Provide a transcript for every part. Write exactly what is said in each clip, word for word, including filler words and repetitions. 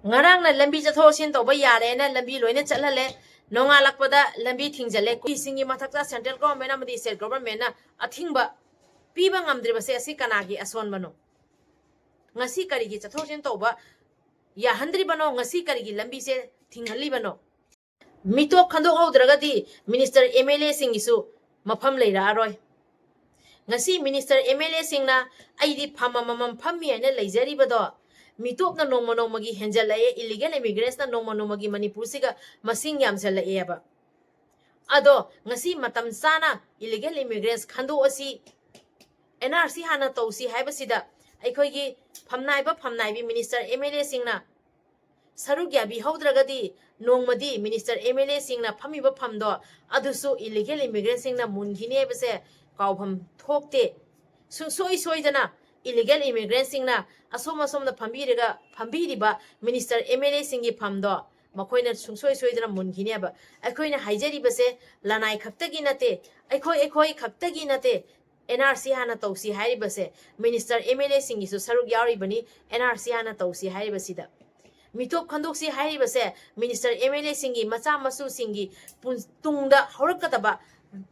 ꯉꯔꯥꯡꯅ ꯂꯝꯕꯤ ꯆꯠꯊꯣꯛ ꯆꯠꯁꯤꯟ ꯇꯧꯕ ꯌꯥꯔꯦꯅ ꯂꯝꯕꯤ ꯂꯣꯏꯅ ꯆꯠꯍꯜꯂꯦ꯫ ꯅꯣꯡꯉꯥꯜꯂꯛꯄꯗ ꯂꯝꯕꯤ ꯊꯤꯡꯖꯤꯜꯂꯦ꯫ ꯀꯨꯀꯤꯁꯤꯡꯒꯤ ꯃꯊꯛꯇ central government ꯑꯃꯗꯤ state governmentꯅ ꯑꯊꯤꯡꯕ ꯄꯤꯕ ꯉꯝꯗ꯭ꯔꯤꯕꯁꯦ ꯑꯁꯤ ꯀꯅꯥꯒꯤ ꯑꯁꯣꯟꯕꯅꯣ? ꯉꯁꯤ ꯀꯔꯤꯒꯤ ꯆꯠꯊꯣꯛ ꯆꯠꯁꯤꯟ ꯇꯧꯕ ꯌꯥꯍꯟꯗ꯭ꯔꯤꯕꯅꯣ? ꯉꯁꯤ ꯀꯔꯤꯒꯤ ꯂꯝꯕꯤꯁꯦ ꯊꯤꯡꯍꯜꯂꯤꯕꯅꯣ? ꯃꯤꯇꯣꯞ ꯈꯟꯗꯣꯛꯍꯧꯗ꯭ꯔꯒꯗꯤ minister MLAꯁꯤꯡꯒꯤꯁꯨ ꯃꯐꯝ ꯂꯩꯔꯛꯑꯔꯣꯏ꯫ ꯉꯁꯤ minister MLAꯁꯤꯡꯅ "ꯑꯩꯗꯤ ꯐꯝ ꯑꯃꯃꯝ ꯐꯝꯃꯤ" ꯍꯥꯏꯅ ꯂꯩꯖꯔꯤꯕꯗꯣ, ꯃꯤꯇꯣꯞꯅ ꯅꯣꯡꯃ ꯅꯣꯡꯃꯒꯤ ꯍꯦꯟꯖꯜꯂꯛꯑꯦ, illegal immigrantꯅ ꯅꯣꯡꯃ ꯅꯣꯡꯃꯒꯤ ꯃꯅꯤꯄꯨꯔꯁꯤꯒ ꯃꯁꯤꯡ ꯌꯥꯝꯁꯜꯂꯛꯑꯦꯕ꯫ ꯑꯗꯣ ꯉꯁꯤ ꯃꯇꯝ ꯆꯥꯅ illegal immigrants ꯈꯟꯗꯣꯛꯑꯁꯤ, NRC ꯍꯥꯟꯅ ꯇꯧꯁꯤ ꯍꯥꯏꯕꯁꯤꯗ ꯑꯩꯈꯣꯏꯒꯤ ꯐꯝꯅꯥꯏꯕ ꯐꯝꯅꯥꯏꯕꯤ minister MLAꯁꯤꯡꯅ ꯁꯔꯨꯛ ꯌꯥꯕꯤꯍꯧꯗ꯭ꯔꯒꯗꯤ ꯅꯣꯡꯃꯗꯤ minister MLAꯁꯤꯡꯅ ꯐꯝꯃꯤꯕ ꯐꯝꯗꯣ ꯑꯗꯨꯁꯨ illegal immigrantꯁꯤꯡꯅ ꯃꯨꯟꯈꯤꯅꯤ ꯍꯥꯏꯕꯁꯦ ꯀꯥꯎꯐꯝ ꯊꯣꯛꯇꯦ꯫ ꯁꯨꯡꯁꯣꯏ ꯁꯣꯏꯗꯅ illegal immigrantꯁꯤꯡꯅ ꯑꯁꯣꯝ ꯑꯁꯣꯝꯗ ꯐꯝꯕꯤꯔꯒ ꯐꯝꯕꯤꯔꯤꯕ minister MLAꯁꯤꯡꯒꯤ ꯐꯝꯗꯣ ꯃꯈꯣꯏꯅ ꯁꯨꯡꯁꯣꯏ ꯁꯣꯏꯗꯅ ꯃꯨꯟꯈꯤꯅꯦꯕ꯫ ꯑꯩꯈꯣꯏꯅ ꯍꯥꯏꯖꯔꯤꯕꯁꯦ ꯂꯅꯥꯏ ꯈꯛꯇꯒꯤ ꯅꯠꯇꯦ, ꯑꯩꯈꯣꯏ ꯑꯩꯈꯣꯏ ꯈꯛꯇꯒꯤ ꯅꯠꯇꯦ꯫ NRC ꯍꯥꯟꯅ ꯇꯧꯁꯤ ꯍꯥꯏꯔꯤꯕꯁꯦ minister MLAꯁꯤꯡꯒꯤꯁꯨ ꯁꯔꯨꯛ ꯌꯥꯎꯔꯤꯕꯅꯤ꯫ NRC ꯍꯥꯟꯅ ꯇꯧꯁꯤ ꯍꯥꯏꯔꯤꯕꯁꯤꯗ ꯃꯤꯇꯣꯞ ꯈꯟꯗꯣꯛꯁꯤ ꯍꯥꯏꯔꯤꯕꯁꯦ minister MLAꯁꯤꯡꯒꯤ ꯃꯆꯥ ꯃꯁꯨꯁꯤꯡꯒꯤ ꯄꯨꯟ-, ꯇꯨꯡꯗ ꯍꯧꯔꯛꯀꯗꯕ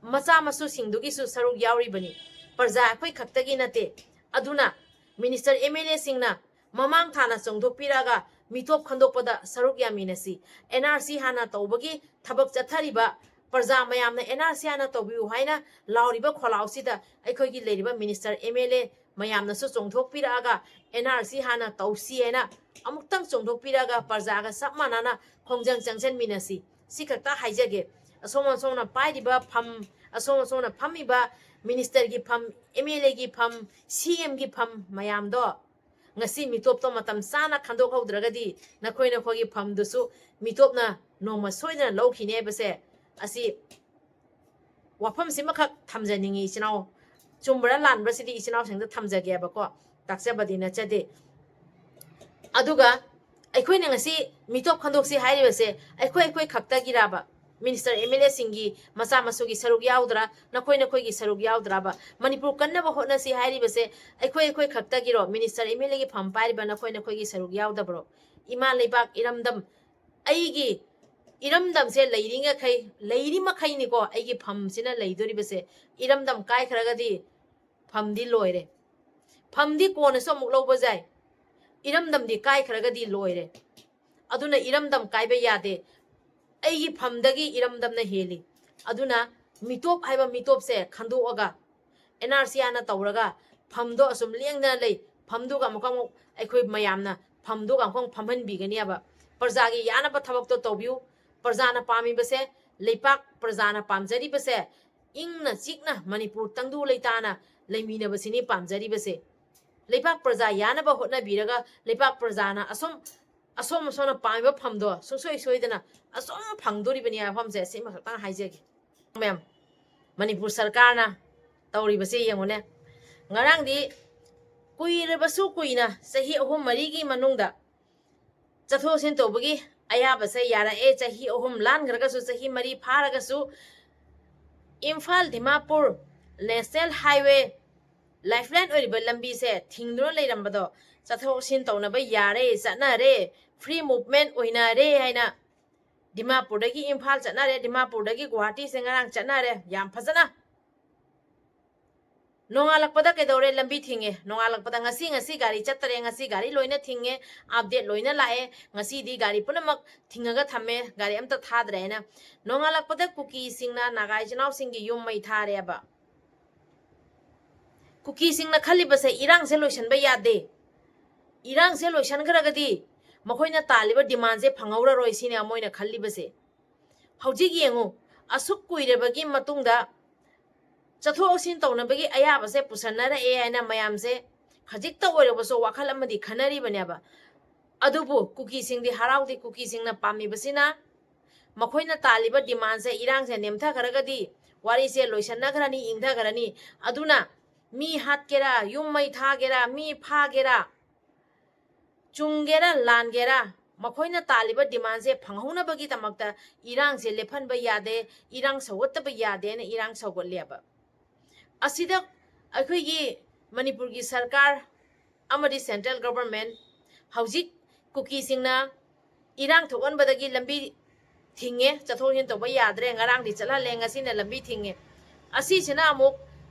ꯃꯆꯥ ꯃꯁꯨꯁꯤꯡꯗꯨꯒꯤꯁꯨ ꯁꯔꯨꯛ ꯌꯥꯎꯔꯤꯕꯅꯤ꯫ ꯄ꯭ꯔꯖꯥ ꯑꯩꯈꯣꯏ ꯈꯛꯇꯒꯤ ꯅꯠꯇꯦ꯫ ꯑꯗꯨꯅ minister MLAꯁꯤꯡꯅ ꯃꯃꯥꯡ ꯊꯥꯅ ꯆꯣꯡꯊꯣꯛꯄꯤꯔꯛꯑꯒ ꯃꯤꯇꯣꯞ ꯈꯟꯗꯣꯛꯄꯗ ꯁꯔꯨꯛ ꯌꯥꯃꯤꯟꯅꯁꯤ꯫ NRC ꯍꯥꯟꯅ ꯇꯧꯕꯒꯤ ꯊꯕꯛ ꯆꯠꯊꯔꯤꯕ ꯄ꯭ꯔꯖꯥ ꯃꯌꯥꯝꯅ NRC ꯍꯥꯟꯅ ꯇꯧꯕꯤꯌꯨ ꯍꯥꯏꯅ ꯂꯥꯎꯔꯤꯕ ꯈꯣꯜꯂꯥꯎꯁꯤꯗ ꯑꯩꯈꯣꯏꯒꯤ ꯂꯩꯔꯤꯕ minister MLA ꯃꯌꯥꯝꯅꯁꯨ ꯆꯣꯡꯊꯣꯛꯄꯤꯔꯛꯑꯒ NRC ꯍꯥꯟꯅ ꯇꯧꯁꯤ ꯍꯥꯏꯅ ꯑꯃꯨꯛꯇꯪ ꯆꯣꯡꯊꯣꯛꯄꯤꯔꯛꯑꯒ ꯄ꯭ꯔꯖꯥꯒ ꯆꯞ ꯃꯥꯟꯅꯅ ꯈꯣꯡꯖꯪ ꯆꯪꯁꯤꯟꯃꯤꯟꯅꯁꯤ꯫ ꯁꯤ ꯈꯛꯇ ꯍꯥꯏꯖꯒꯦ꯫ ꯑꯁꯣꯝ ꯑꯁꯣꯝꯅ ꯄꯥꯏꯔꯤꯕ ꯐꯝ, ꯑꯁꯣꯝ ꯑꯁꯣꯝꯅ ꯐꯝꯃꯤꯕ ministerꯒꯤ ꯐꯝ, MLAꯒꯤ ꯐꯝ, CMꯒꯤ ꯐꯝ ꯃꯌꯥꯝꯗꯣ ꯉꯁꯤ ꯃꯤꯇꯣꯞꯇꯣ ꯃꯇꯝ ꯆꯥꯅ ꯈꯟꯗꯣꯛꯍꯧꯗ꯭ꯔꯒꯗꯤ ꯅꯈꯣꯏ ꯅꯈꯣꯏꯒꯤ ꯐꯝꯗꯨꯁꯨ ꯃꯤꯇꯣꯞꯅ ꯅꯣꯡꯃ ꯁꯣꯏꯗꯅ ꯂꯧꯈꯤꯅꯤ ꯍꯥꯏꯕꯁꯦ ꯑꯁꯤ ꯋꯥꯐꯝꯁꯤꯃꯈꯛ ꯊꯝꯖꯅꯤꯡꯉꯤ ꯏꯆꯤꯟ ꯏꯅꯥꯎ꯫ ꯆꯨꯝꯕ꯭ꯔꯥ ꯂꯥꯟꯕ꯭ꯔꯥ ꯁꯤꯗꯤ ꯏꯆꯤꯟ ꯏꯅꯥꯎꯁꯤꯡꯗ ꯊꯝꯖꯒꯦꯕꯀꯣ, ꯇꯥꯛꯆꯕꯗꯤ ꯅꯠꯆꯗꯦ꯫ ꯑꯗꯨꯒ ꯑꯩꯈꯣꯏꯅ ꯉꯁꯤ ꯃꯤꯇꯣꯞ ꯈꯟꯗꯣꯛꯁꯤ ꯍꯥꯏꯔꯤꯕꯁꯦ ꯑꯩꯈꯣꯏ ꯑꯩꯈꯣꯏ ꯈꯛꯇꯒꯤꯔꯕ? ꯃꯤꯅꯤꯁꯇꯔ ꯑꯦꯝ ꯑꯦꯜ ꯑꯦꯁꯤꯡꯒꯤ ꯃꯆꯥ ꯃꯁꯨꯒꯤ ꯁꯔꯨꯛ ꯌꯥꯎꯗ꯭ꯔꯥ? ꯅꯈꯣꯏ ꯅꯈꯣꯏꯒꯤ ꯁꯔꯨꯛ ꯌꯥꯎꯗ꯭ꯔꯕ? ꯃꯅꯤꯄꯨꯔ ꯀꯟꯅꯕ ꯍꯣꯠꯅꯁꯤ ꯍꯥꯏꯔꯤꯕꯁꯦ ꯑꯩꯈꯣꯏ ꯑꯩꯈꯣꯏ ꯈꯛꯇꯒꯤꯔꯣ? ꯃꯤꯅꯤꯁꯇꯔ ꯑꯦꯝ ꯑꯦꯜ ꯑꯦꯒꯤ ꯐꯝ ꯄꯥꯏꯔꯤꯕ ꯅꯈꯣꯏ ꯅꯈꯣꯏꯒꯤ ꯁꯔꯨꯛ ꯌꯥꯎꯗꯕ꯭ꯔꯣ? ꯏꯃꯥ ꯂꯩꯕꯥꯛ ꯏꯔꯝꯗꯝ, ꯑꯩꯒꯤ ꯏꯔꯝꯗꯝꯁꯦ ꯂꯩꯔꯤꯉꯩꯈꯩ, ꯂꯩꯔꯤ ꯃꯈꯩꯅꯤꯀꯣ ꯑꯩꯒꯤ ꯐꯝꯁꯤꯅ ꯂꯩꯗꯣꯔꯤꯕꯁꯦ꯫ ꯏꯔꯝꯗꯝ ꯀꯥꯏꯈ꯭ꯔꯒꯗꯤ ꯐꯝꯗꯤ ꯂꯣꯏꯔꯦ꯫ ꯐꯝꯗꯤ ꯀꯣꯟꯅꯁꯨ ꯑꯃꯨꯛ ꯂꯧꯕ ꯌꯥꯏ꯫ ꯏꯔꯝꯗꯝꯗꯤ ꯀꯥꯏꯈ꯭ꯔꯒꯗꯤ ꯂꯣꯏꯔꯦ꯫ ꯑꯗꯨꯅ ꯏꯔꯝꯗꯝ ꯀꯥꯏꯕ ꯌꯥꯗꯦ꯫ ꯑꯩꯒꯤ ꯐꯝꯗꯒꯤ ꯏꯔꯝꯗꯝꯅ ꯍꯦꯜꯂꯤ꯫ ꯑꯗꯨꯅ ꯃꯤꯇꯣꯞ ꯍꯥꯏꯕ ꯃꯤꯇꯣꯞꯁꯦ ꯈꯟꯗꯣꯛꯑꯒ, ꯑꯦꯟ ꯑꯥꯔ ꯁꯤ ꯑꯥꯔꯅ ꯇꯧꯔꯒ ꯐꯝꯗꯣ ꯑꯁꯨꯝ ꯂꯦꯡꯗꯅ ꯂꯩ, ꯐꯝꯗꯨꯒ ꯑꯃꯨꯛꯀ ꯑꯃꯨꯛ ꯑꯩꯈꯣꯏ ꯃꯌꯥꯝꯅ ꯐꯝꯗꯨꯒ ꯑꯃꯨꯛꯀ ꯑꯃꯨꯛ ꯐꯝꯍꯟꯕꯤꯒꯅꯦꯕ꯫ ꯄ꯭ꯔꯖꯥꯒꯤ ꯌꯥꯅꯕ ꯊꯕꯛꯇꯣ ꯇꯧꯕꯤꯌꯨ꯫ ꯄ꯭ꯔꯖꯥꯅ ꯄꯥꯝꯃꯤꯕꯁꯦ, ꯂꯩꯄꯥꯛ ꯄ꯭ꯔꯖꯥꯅ ꯄꯥꯝꯖꯔꯤꯕꯁꯦ, ꯏꯪꯅ ꯆꯤꯛꯅ ꯃꯅꯤꯄꯨꯔ ꯇꯪꯗꯨ ꯂꯩꯇꯥꯅ ꯂꯩꯃꯤꯟꯅꯕꯁꯤꯅꯤ ꯄꯥꯝꯖꯔꯤꯕꯁꯦ꯫ ꯂꯩꯄꯥꯛ ꯄ꯭ꯔꯖꯥ ꯌꯥꯅꯕ ꯍꯣꯠꯅꯕꯤꯔꯒ ꯂꯩꯄꯥꯛ ꯄ꯭ꯔꯖꯥꯅ ꯑꯁꯨꯝ ꯑꯁꯣꯝ ꯑꯁꯣꯝꯅ ꯄꯥꯝꯃꯤꯕ ꯐꯝꯗꯣ ꯁꯨꯡꯁꯣꯏ ꯁꯣꯏꯗꯅ ꯑꯁꯨꯝ ꯐꯪꯗꯣꯔꯤꯕꯅꯤ ꯍꯥꯏꯕ ꯋꯥꯐꯝꯁꯦ ꯁꯤꯃ ꯈꯛꯇꯪ ꯍꯥꯏꯖꯒꯦ꯫ ꯃꯦꯝ, ꯃꯅꯤꯄꯨꯔ ꯁꯔꯀꯥꯔꯅ ꯇꯧꯔꯤꯕꯁꯦ ꯌꯦꯡꯉꯨꯅꯦ꯫ ꯉꯔꯥꯡꯗꯤ ꯀꯨꯏꯔꯕꯁꯨ ꯀꯨꯏꯅ ꯆꯍꯤ ꯑꯍꯨꯝ ꯃꯔꯤꯒꯤ ꯃꯅꯨꯡꯗ ꯆꯠꯊꯣꯛ ꯆꯠꯁꯤꯟ ꯇꯧꯕꯒꯤ ꯑꯌꯥꯕꯁꯦ ꯌꯥꯔꯛꯑꯦ꯫ ꯆꯍꯤ ꯑꯍꯨꯝ ꯂꯥꯟꯈ꯭ꯔꯒꯁꯨ, ꯆꯍꯤ ꯃꯔꯤ ꯐꯥꯔꯒꯁꯨ ꯏꯝꯐꯥꯜ ꯗꯤꯃꯥꯄꯨꯔ ꯅꯦꯁꯅꯦꯜ ꯍꯥꯏꯋꯦ ꯂꯥꯏꯐꯂꯥꯏꯟ ꯑꯣꯏꯔꯤꯕ ꯂꯝꯕꯤꯁꯦ ꯊꯤꯡꯗꯨꯅ ꯂꯩꯔꯝꯕꯗꯣ ꯆꯠꯊꯣꯛ ꯆꯠꯁꯤꯟ ꯇꯧꯅꯕ ꯌꯥꯔꯦ, ꯆꯠꯅꯔꯦ, ꯐ꯭ꯔꯤ ꯃꯨꯚꯃꯦꯟ ꯑꯣꯏꯅꯔꯦ ꯍꯥꯏꯅ ꯗꯤꯃꯥꯄꯨꯔꯗꯒꯤ ꯏꯝꯐꯥꯜ ꯆꯠꯅꯔꯦ, ꯗꯤꯃꯥꯄꯨꯔꯗꯒꯤ ꯒꯨꯋꯥꯍꯥꯇꯤꯁꯦ ꯉꯔꯥꯡ ꯆꯠꯅꯔꯦ꯫ ꯌꯥꯝ ꯐꯖꯅ꯫ ꯅꯣꯡꯉꯥꯜꯂꯛꯄꯗ ꯀꯩꯗꯧꯔꯦ? ꯂꯝꯕꯤ ꯊꯤꯡꯉꯦ꯫ ꯅꯣꯡꯉꯥꯜꯂꯛꯄꯗ ꯉꯁꯤ, ꯉꯁꯤ ꯒꯥꯔꯤ ꯆꯠꯇꯔꯦ, ꯉꯁꯤ ꯒꯥꯔꯤ ꯂꯣꯏꯅ ꯊꯤꯡꯉꯦ, ꯑꯞꯗꯦꯠ ꯂꯣꯏꯅ ꯂꯥꯛꯑꯦ, ꯉꯁꯤꯗꯤ ꯒꯥꯔꯤ ꯄꯨꯝꯅꯃꯛ ꯊꯤꯡꯉꯒ ꯊꯝꯃꯦ, ꯒꯥꯔꯤ ꯑꯝꯇ ꯊꯥꯗ꯭ꯔꯦ ꯍꯥꯏꯅ꯫ ꯅꯣꯡꯉꯥꯜꯂꯛꯄꯗ ꯀꯨꯀꯤꯁꯤꯡꯅ ꯅꯥꯒꯥ ꯏꯆꯤꯟ ꯏꯅꯥꯎꯁꯤꯡꯒꯤ ꯌꯨꯝ ꯃꯩ ꯊꯥꯔꯦꯕ꯫ ꯀꯨꯀꯤꯁꯤꯡꯅ ꯈꯜꯂꯤꯕꯁꯦ ꯏꯔꯥꯡꯁꯦ ꯂꯣꯏꯁꯤꯟꯕ ꯌꯥꯗꯦ, ꯏꯔꯥꯡꯁꯦ ꯂꯣꯏꯁꯤꯟꯈ꯭ꯔꯒꯗꯤ ꯃꯈꯣꯏꯅ ꯇꯥꯜꯂꯤꯕ ꯗꯤꯃꯥꯟꯁꯦ ꯐꯪꯍꯧꯔꯔꯣꯏ ꯁꯤꯅꯦ ꯃꯣꯏꯅ ꯈꯜꯂꯤꯕꯁꯦ꯫ ꯍꯧꯖꯤꯛ ꯌꯦꯡꯉꯨ, ꯑꯁꯨꯛ ꯀꯨꯏꯔꯕꯒꯤ ꯃꯇꯨꯡꯗ ꯆꯠꯊꯣꯛ ꯆꯠꯁꯤꯟ ꯇꯧꯅꯕꯒꯤ ꯑꯌꯥꯕꯁꯦ ꯄꯨꯁꯟꯅꯔꯛꯑꯦ ꯍꯥꯏꯅ ꯃꯌꯥꯝꯁꯦ ꯈꯖꯤꯛꯇ ꯑꯣꯏꯔꯕꯁꯨ ꯋꯥꯈꯜ ꯑꯃꯗꯤ ꯈꯟꯅꯔꯤꯕꯅꯦꯕ꯫ ꯑꯗꯨꯕꯨ ꯀꯨꯀꯤꯁꯤꯡꯗꯤ ꯍꯔꯥꯎꯗꯦ꯫ ꯀꯨꯀꯤꯁꯤꯡꯅ ꯄꯥꯝꯃꯤꯕꯁꯤꯅ ꯃꯈꯣꯏꯅ ꯇꯥꯜꯂꯤꯕ ꯗꯤꯃꯥꯟꯁꯦ, ꯏꯔꯥꯡꯁꯦ ꯅꯦꯝꯊꯈ꯭ꯔꯒꯗꯤ ꯋꯥꯔꯤꯁꯦ ꯂꯣꯏꯁꯟꯅꯈ꯭ꯔꯅꯤ, ꯏꯪꯊꯈ꯭ꯔꯅꯤ꯫ ꯑꯗꯨꯅ ꯃꯤ ꯍꯥꯠꯀꯦꯔꯥ, ꯌꯨꯝ ꯃꯩ ꯊꯥꯒꯦꯔꯥ, ꯃꯤ ꯐꯥꯒꯦꯔꯥ, ꯆꯨꯝꯒꯦꯔꯥ ꯂꯥꯟꯒꯦꯔꯥ, ꯃꯈꯣꯏꯅ ꯇꯥꯜꯂꯤꯕ demandꯁꯦ ꯐꯪꯍꯧꯅꯕꯒꯤꯗꯃꯛꯇ ꯏꯔꯥꯡꯁꯦ ꯂꯦꯞꯍꯟꯕ ꯌꯥꯗꯦ, ꯏꯔꯥꯡ ꯁꯧꯒꯠꯇꯕ ꯌꯥꯗꯦꯅ ꯏꯔꯥꯡ ꯁꯧꯒꯠꯂꯦꯕ꯫ ꯑꯁꯤꯗ ꯑꯩꯈꯣꯏꯒꯤ ꯃꯅꯤꯄꯨꯔꯒꯤ ꯁꯔꯀꯥꯔ ꯑꯃꯗꯤ central government ꯍꯧꯖꯤꯛ ꯀꯨꯀꯤꯁꯤꯡꯅ ꯏꯔꯥꯡ ꯊꯣꯛꯍꯟꯕꯗꯒꯤ ꯂꯝꯕꯤ ꯊꯤꯡꯉꯦ, ꯆꯠꯊꯣꯛ ꯆꯠꯁꯤꯟ ꯇꯧꯕ ꯌꯥꯗ꯭ꯔꯦ, ꯉꯔꯥꯡꯗꯤ ꯆꯠꯍꯜꯂꯦ, ꯉꯁꯤꯅ ꯂꯝꯕꯤ ꯊꯤꯡꯉꯦ꯫ ꯑꯁꯤꯁꯤꯅ ꯑꯃꯨꯛ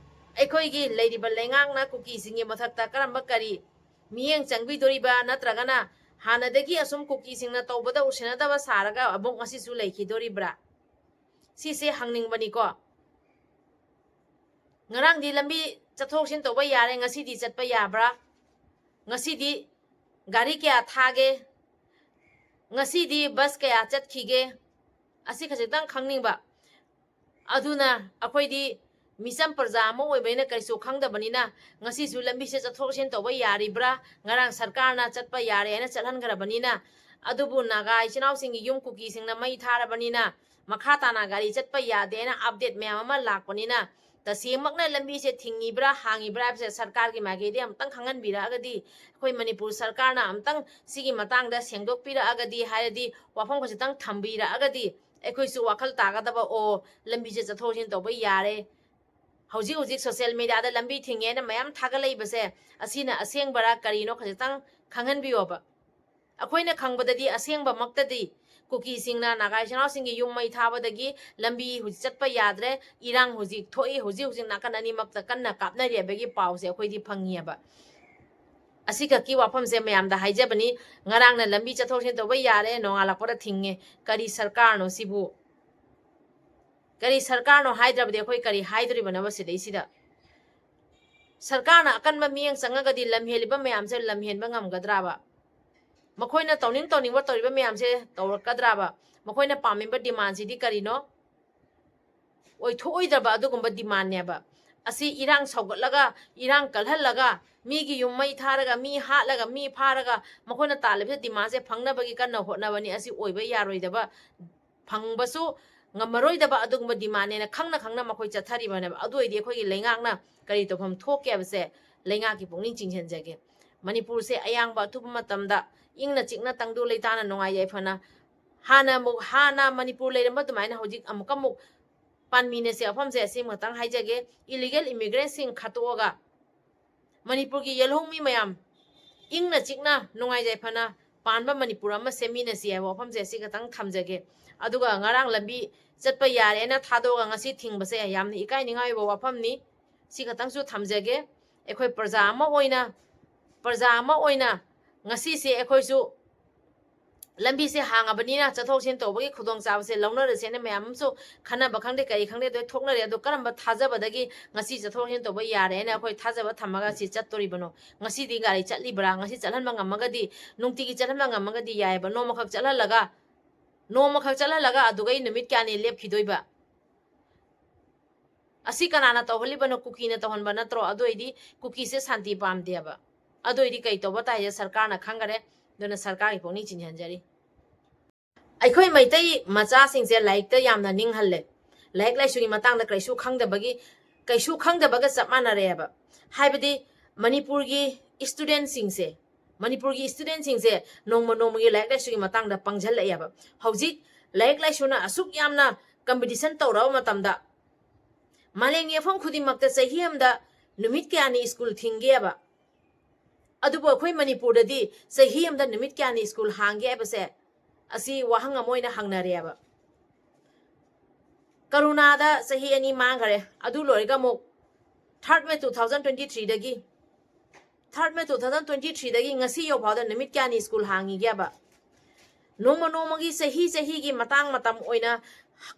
ꯑꯩꯈꯣꯏꯒꯤ ꯂꯩꯔꯤꯕ ꯂꯩꯉꯥꯛꯅ ꯀꯨꯀꯤꯁꯤꯡꯒꯤ ꯃꯊꯛꯇ ꯀꯔꯝꯕ ꯀꯔꯤ ꯃꯤꯠꯌꯦꯡ ꯆꯪꯕꯤꯗꯣꯔꯤꯕ, ꯅꯠꯇ꯭ꯔꯒꯅ ꯍꯥꯟꯅꯗꯒꯤ ꯑꯁꯨꯝ ꯀꯨꯀꯤꯁꯤꯡꯅ ꯇꯧꯕꯗ ꯎꯁꯤꯟꯅꯗꯕ ꯁꯥꯔꯒ ꯑꯃꯨꯛ ꯉꯁꯤꯁꯨ ꯂꯩꯈꯤꯗꯣꯔꯤꯕ꯭ꯔꯥ? ꯁꯤꯁꯦ ꯍꯪꯅꯤꯡꯕꯅꯤꯀꯣ꯫ ꯉꯔꯥꯡꯗꯤ ꯂꯝꯕꯤ ꯆꯠꯊꯣꯛ ꯆꯠꯁꯤꯟ ꯇꯧꯕ ꯌꯥꯔꯦ, ꯉꯁꯤꯗꯤ ꯆꯠꯄ ꯌꯥꯕ꯭ꯔꯥ? ꯉꯁꯤꯗꯤ ꯒꯥꯔꯤ ꯀꯌꯥ ꯊꯥꯒꯦ? ꯉꯁꯤꯗꯤ ꯕꯁ ꯀꯌꯥ ꯆꯠꯈꯤꯒꯦ? ꯑꯁꯤ ꯈꯖꯤꯛꯇꯪ ꯈꯪꯅꯤꯡꯕ꯫ ꯑꯗꯨꯅ ꯑꯩꯈꯣꯏꯗꯤ ꯃꯤꯆꯝ ꯄ꯭ꯔꯖꯥ ꯑꯃ ꯑꯣꯏꯕꯅꯤꯅ ꯀꯔꯤꯁꯨ ꯈꯪꯗꯕꯅꯤꯅ, ꯉꯁꯤꯁꯨ ꯂꯝꯕꯤꯁꯦ ꯆꯠꯊꯣꯛ ꯆꯠꯁꯤꯟ ꯇꯧꯕ ꯌꯥꯔꯤꯕ꯭ꯔꯥ? ꯉꯔꯥꯡ ꯁꯔꯀꯥꯔꯅ ꯆꯠꯄ ꯌꯥꯔꯦ ꯍꯥꯏꯅ ꯆꯠꯍꯟꯈ꯭ꯔꯕꯅꯤꯅ, ꯑꯗꯨꯕꯨ ꯅꯥꯒꯥ ꯏꯆꯤꯟ ꯏꯅꯥꯎꯁꯤꯡꯒꯤ ꯌꯨꯝ ꯀꯨꯀꯤꯁꯤꯡꯅ ꯃꯩ ꯊꯥꯔꯕꯅꯤꯅ, ꯃꯈꯥ ꯇꯥꯅ ꯒꯥꯔꯤ ꯆꯠꯄ ꯌꯥꯗꯦꯅ update ꯃꯌꯥꯝ ꯑꯃ ꯂꯥꯛꯄꯅꯤꯅ, ꯇꯁꯦꯡꯃꯛꯅ ꯂꯝꯕꯤꯁꯦ ꯊꯤꯡꯉꯤꯕ꯭ꯔꯥ, ꯍꯥꯡꯉꯤꯕ꯭ꯔꯥ ꯍꯥꯏꯕꯁꯦ ꯁꯔꯀꯥꯔꯒꯤ ꯃꯥꯏꯀꯩꯗꯒꯤ ꯑꯃꯨꯛꯇꯪ ꯈꯪꯍꯟꯕꯤꯔꯛꯑꯒꯗꯤ, ꯑꯩꯈꯣꯏ ꯃꯅꯤꯄꯨꯔ ꯁꯔꯀꯥꯔꯅ ꯑꯃꯨꯛꯇꯪ ꯁꯤꯒꯤ ꯃꯇꯥꯡꯗ ꯁꯦꯡꯗꯣꯛꯄꯤꯔꯛꯑꯒꯗꯤ ꯍꯥꯏꯔꯗꯤ, ꯋꯥꯐꯝ ꯈꯖꯤꯛꯇꯪ ꯊꯝꯕꯤꯔꯛꯑꯒꯗꯤ ꯑꯩꯈꯣꯏꯁꯨ ꯋꯥꯈꯜ ꯇꯥꯒꯗꯕ, "ꯑꯣ, ꯂꯝꯕꯤꯁꯦ ꯆꯠꯊꯣꯛ ꯆꯠꯁꯤꯟ ꯇꯧꯕ ꯌꯥꯔꯦ"꯫ ꯍꯧꯖꯤꯛ ꯍꯧꯖꯤꯛ social mediaꯗ ꯂꯝꯕꯤ ꯊꯤꯡꯉꯦꯅ ꯃꯌꯥꯝ ꯊꯥꯒꯠꯂꯛꯏꯕꯁꯦ, ꯑꯁꯤꯅ ꯑꯁꯦꯡꯕꯔꯥ ꯀꯔꯤꯅꯣ ꯈꯖꯤꯛꯇꯪ ꯈꯪꯍꯟꯕꯤꯌꯣꯕ꯫ ꯑꯩꯈꯣꯏꯅ ꯈꯪꯕꯗꯗꯤ ꯑꯁꯦꯡꯕꯃꯛꯇꯗꯤ ꯀꯨꯀꯤꯁꯤꯡꯅ ꯅꯥꯒꯥ ꯏꯆꯤꯟ ꯏꯅꯥꯎꯁꯤꯡꯒꯤ ꯌꯨꯝ ꯃꯩ ꯊꯥꯕꯗꯒꯤ ꯂꯝꯕꯤ ꯍꯧꯖꯤꯛ ꯆꯠꯄ ꯌꯥꯗ꯭ꯔꯦ, ꯏꯔꯥꯡ ꯍꯧꯖꯤꯛ ꯊꯣꯛꯏ, ꯍꯧꯖꯤꯛ ꯍꯧꯖꯤꯛ ꯅꯥꯀꯟ ꯑꯅꯤꯃꯛꯇ ꯀꯟꯅ ꯀꯥꯞꯅꯔꯤ ꯍꯥꯏꯕꯒꯤ ꯄꯥꯎꯁꯦ ꯑꯩꯈꯣꯏꯗꯤ ꯐꯪꯉꯤꯑꯕ꯫ ꯑꯁꯤꯈꯛꯀꯤ ꯋꯥꯐꯝꯁꯦ ꯃꯌꯥꯝꯗ ꯍꯥꯏꯖꯕꯅꯤ꯫ ꯉꯔꯥꯡꯅ ꯂꯝꯕꯤ ꯆꯠꯊꯣꯛ ꯆꯠꯁꯤꯟ ꯇꯧꯕ ꯌꯥꯔꯦ, ꯅꯣꯡꯉꯥꯜꯂꯛꯄꯗ ꯊꯤꯡꯉꯦ꯫ ꯀꯔꯤ ꯁꯔꯀꯥꯔꯅꯣ ꯁꯤꯕꯨ? ꯀꯔꯤ ꯁꯔꯀꯥꯔꯅꯣ ꯍꯥꯏꯗ꯭ꯔꯕꯗꯤ ꯑꯩꯈꯣꯏ ꯀꯔꯤ ꯍꯥꯏꯗꯣꯔꯤꯕꯅꯣꯕ ꯁꯤꯗꯩꯁꯤꯗ? ꯁꯔꯀꯥꯔꯅ ꯑꯀꯟꯕ ꯃꯤꯠꯌꯦꯡ ꯆꯪꯉꯒꯗꯤ ꯂꯝꯍꯦꯜꯂꯤꯕ ꯃꯌꯥꯝꯁꯦ ꯂꯝꯍꯦꯟꯕ ꯉꯝꯒꯗ꯭ꯔꯥꯕ? ꯃꯈꯣꯏꯅ ꯇꯧꯅꯤꯡ ꯇꯧꯅꯤꯡꯕ ꯇꯧꯔꯤꯕ ꯃꯌꯥꯝꯁꯦ ꯇꯧꯔꯛꯀꯗ꯭ꯔꯥꯕ? ꯃꯈꯣꯏꯅ ꯄꯥꯝꯃꯤꯕ demandꯁꯤꯗꯤ ꯀꯔꯤꯅꯣ? ꯑꯣꯏꯊꯣꯛꯑꯣꯏꯗꯕ ꯑꯗꯨꯒꯨꯝꯕ demandꯅꯦꯕ꯫ ꯑꯁꯤ ꯏꯔꯥꯡ ꯁꯧꯒꯠꯂꯒ, ꯏꯔꯥꯡ ꯀꯜꯍꯜꯂꯒ, ꯃꯤꯒꯤ ꯌꯨꯝ ꯃꯩ ꯊꯥꯔꯒ, ꯃꯤ ꯍꯥꯠꯂꯒ, ꯃꯤ ꯐꯥꯔꯒ, ꯃꯈꯣꯏꯅ ꯇꯥꯜꯂꯤꯕ demandꯁꯦ ꯐꯪꯅꯕꯒꯤ ꯀꯟꯅ ꯍꯣꯠꯅꯕꯅꯤ꯫ ꯑꯁꯤ ꯑꯣꯏꯕ ꯌꯥꯔꯣꯏꯗꯕ, ꯐꯪꯕꯁꯨ ꯉꯝꯃꯔꯣꯏꯗꯕ ꯑꯗꯨꯒꯨꯝꯕ demandꯅꯦꯅ ꯈꯪꯅ ꯈꯪꯅ ꯃꯈꯣꯏ ꯆꯠꯊꯔꯤꯕꯅꯦꯕ꯫ ꯑꯗꯨ ꯑꯣꯏꯔꯗꯤ ꯑꯩꯈꯣꯏꯒꯤ ꯂꯩꯉꯥꯛꯅ ꯀꯔꯤ ꯇꯧꯐꯝ ꯊꯣꯛꯀꯦ ꯍꯥꯏꯕꯁꯦ ꯂꯩꯉꯥꯛꯀꯤ ꯄꯨꯛꯅꯤꯡ ꯆꯤꯡꯁꯤꯟꯖꯒꯦ꯫ ꯃꯅꯤꯄꯨꯔꯁꯦ ꯑꯌꯥꯡꯕ ꯑꯊꯨꯕ ꯃꯇꯝꯗ ꯏꯪꯅ ꯆꯤꯛꯅ ꯇꯪꯗꯨ ꯂꯩꯇꯥꯅ ꯅꯨꯡꯉꯥꯏ ꯌꯥꯏꯐꯅ ꯍꯥꯟꯅ ꯑꯃꯨꯛ, ꯍꯥꯟꯅ ꯃꯅꯤꯄꯨꯔ ꯂꯩꯔꯝꯕ ꯑꯗꯨꯃꯥꯏꯅ ꯍꯧꯖꯤꯛ ꯑꯃꯨꯛꯀ ꯑꯃꯨꯛ ꯄꯥꯟꯃꯤꯟꯅꯁꯤ ꯋꯥꯐꯝꯁꯦ ꯑꯁꯤꯃꯇꯪ ꯍꯥꯏꯖꯒꯦ꯫ Illegal immigrantꯁꯤꯡ ꯈꯠꯇꯣꯛꯑꯒ ꯃꯅꯤꯄꯨꯔꯒꯤ ꯌꯦꯜꯍꯧꯃꯤ ꯃꯌꯥꯝ ꯏꯪꯅ ꯆꯤꯛꯅ ꯅꯨꯡꯉꯥꯏ ꯌꯥꯏꯐꯅ ꯄꯥꯟꯕ ꯃꯅꯤꯄꯨꯔ ꯑꯃ ꯁꯦꯝꯃꯤꯟꯅꯁꯤ ꯍꯥꯏꯕ ꯋꯥꯐꯝꯁꯦ ꯑꯁꯤ ꯈꯛꯇꯪ ꯊꯝꯖꯒꯦ꯫ ꯑꯗꯨꯒ ꯉꯔꯥꯡ ꯂꯝꯕꯤ ꯆꯠꯄ ꯌꯥꯔꯦꯅ ꯊꯥꯗꯣꯛꯑꯒ ꯉꯁꯤ ꯊꯤꯡꯕꯁꯦ ꯌꯥꯝꯅ ꯏꯀꯥꯏꯅꯤꯡꯉꯥꯏ ꯑꯣꯏꯕ ꯋꯥꯐꯝꯅꯤ꯫ ꯁꯤ ꯈꯛꯇꯪꯁꯨ ꯊꯝꯖꯒꯦ꯫ ꯑꯩꯈꯣꯏ ꯄ꯭ꯔꯖꯥ ꯑꯃ ꯑꯣꯏꯅ, ꯄ꯭ꯔꯖꯥ ꯑꯃ ꯑꯣꯏꯅ ꯉꯁꯤꯁꯦ ꯑꯩꯈꯣꯏꯁꯨ ꯂꯝꯕꯤꯁꯦ ꯍꯥꯡꯉꯕꯅꯤꯅ ꯆꯠꯊꯣꯛ ꯆꯠꯁꯤꯟ ꯇꯧꯕꯒꯤ ꯈꯨꯗꯣꯡꯆꯥꯕꯁꯦ ꯂꯧꯅꯔꯁꯦꯅ ꯃꯌꯥꯝ ꯑꯃꯁꯨ ꯈꯟꯅꯕ ꯈꯪꯗꯦ, ꯀꯔꯤ ꯈꯪꯗꯦ, ꯑꯗꯨ ꯊꯣꯛꯅꯔꯦ꯫ ꯑꯗꯣ ꯀꯔꯝꯕ ꯊꯥꯖꯕꯗꯒꯤ ꯉꯁꯤ ꯆꯠꯊꯣꯛ ꯆꯠꯁꯤꯟ ꯇꯧꯕ ꯌꯥꯔꯦꯅ ꯑꯩꯈꯣꯏ ꯊꯥꯖꯕ ꯊꯝꯃꯒ ꯁꯤ ꯆꯠꯇꯣꯔꯤꯕꯅꯣ? ꯉꯁꯤꯗꯤ ꯒꯥꯔꯤ ꯆꯠꯂꯤꯕ꯭ꯔꯥ? ꯉꯁꯤ ꯆꯠꯍꯟꯕ ꯉꯝꯃꯒꯗꯤ, ꯅꯨꯡꯇꯤꯒꯤ ꯆꯠꯍꯟꯕ ꯉꯝꯃꯒꯗꯤ ꯌꯥꯏꯑꯕ꯫ ꯅꯣꯡꯃꯈꯛ ꯆꯠꯍꯜꯂꯒ, ꯅꯣꯡꯃꯈꯛ ꯆꯠꯍꯜꯂꯒ ꯑꯗꯨꯒꯩ ꯅꯨꯃꯤꯠ ꯀꯌꯥꯅꯤ ꯂꯦꯞꯈꯤꯗꯣꯏꯕ? ꯑꯁꯤ ꯀꯅꯥꯅ ꯇꯧꯍꯜꯂꯤꯕꯅꯣ? ꯀꯨꯀꯤꯅ ꯇꯧꯍꯟꯕ ꯅꯠꯇ꯭ꯔꯣ? ꯑꯗꯨ ꯑꯣꯏꯗꯤ ꯀꯨꯀꯤꯁꯦ ꯁꯥꯟꯇꯤ ꯄꯥꯝꯗꯦꯕ꯫ ꯑꯗꯨ ꯑꯣꯏꯗꯤ ꯀꯩ ꯇꯧꯕ ꯇꯥꯏꯁꯦ ꯁꯔꯀꯥꯔꯅ ꯈꯪꯈꯔꯦ꯫ ꯑꯗꯨꯅ ꯁꯔꯀꯥꯔꯒꯤ ꯄꯨꯛꯅꯤꯡ ꯆꯤꯡꯁꯤꯟꯖꯔꯤ꯫ ꯑꯩꯈꯣꯏ ꯃꯩꯇꯩ ꯃꯆꯥꯁꯤꯡꯁꯦ ꯂꯥꯏꯔꯤꯛꯇ ꯌꯥꯝꯅ ꯅꯤꯡꯍꯜꯂꯦ꯫ ꯂꯥꯏꯔꯤꯛ ꯂꯥꯏꯁꯨꯒꯤ ꯃꯇꯥꯡꯗ ꯀꯩꯁꯨ ꯈꯪꯗꯕꯒꯤ, ꯀꯩꯁꯨ ꯈꯪꯗꯕꯒ ꯆꯞ ꯃꯥꯟꯅꯔꯦꯕ꯫ ꯍꯥꯏꯕꯗꯤ ꯃꯅꯤꯄꯨꯔꯒꯤ studentꯁꯤꯡꯁꯦ, ꯃꯅꯤꯄꯨꯔꯒꯤ studentꯁꯤꯡꯁꯦ ꯅꯣꯡꯃ ꯅꯣꯡꯃꯒꯤ ꯂꯥꯏꯔꯤꯛ ꯂꯥꯏꯁꯨꯒꯤ ꯃꯇꯥꯡꯗ ꯄꯪꯁꯤꯜꯂꯛꯑꯦꯕ꯫ ꯍꯧꯖꯤꯛ ꯂꯥꯏꯔꯤꯛ ꯂꯥꯏꯁꯨꯅ ꯑꯁꯨꯛ ꯌꯥꯝꯅ competition ꯇꯧꯔꯕ ꯃꯇꯝꯗ, ꯃꯥꯂꯦꯝꯒꯤ ꯃꯐꯝ ꯈꯨꯗꯤꯡꯃꯛꯇ ꯆꯍꯤ ꯑꯃꯗ ꯅꯨꯃꯤꯠ ꯀꯌꯥꯅꯤ ꯁ꯭ꯀꯨꯜ ꯊꯤꯡꯒꯦꯕ? ꯑꯗꯨꯕꯨ ꯑꯩꯈꯣꯏ ꯃꯅꯤꯄꯨꯔꯗꯗꯤ ꯆꯍꯤ ꯑꯃꯗ ꯅꯨꯃꯤꯠ ꯀꯌꯥꯅꯤ ꯁ꯭ꯀꯨꯜ ꯍꯥꯡꯒꯦ ꯍꯥꯏꯕꯁꯦ ꯑꯁꯤ ꯋꯥꯍꯪ ꯑꯃ ꯑꯣꯏꯅ ꯍꯪꯅꯔꯦꯕ꯫ ꯀꯔꯣꯅꯥꯗ ꯆꯍꯤ ꯑꯅꯤ ꯃꯥꯡꯈꯔꯦ꯫ ꯑꯗꯨ ꯂꯣꯏꯔꯒ ꯑꯃꯨꯛ third May two thousand twenty threeꯗꯒꯤ, third May two thousand twenty threeꯗꯒꯤ ꯉꯁꯤ ꯌꯧꯐꯥꯎꯗ ꯅꯨꯃꯤꯠ ꯀꯌꯥꯅꯤ ꯁ꯭ꯀꯨꯜ ꯍꯥꯡꯉꯤꯒꯦꯕ? ꯅꯣꯡꯃ ꯅꯣꯡꯃꯒꯤ, ꯆꯍꯤ ꯆꯍꯤꯒꯤ ꯃꯇꯥꯡ ꯃꯇꯝ ꯑꯣꯏꯅ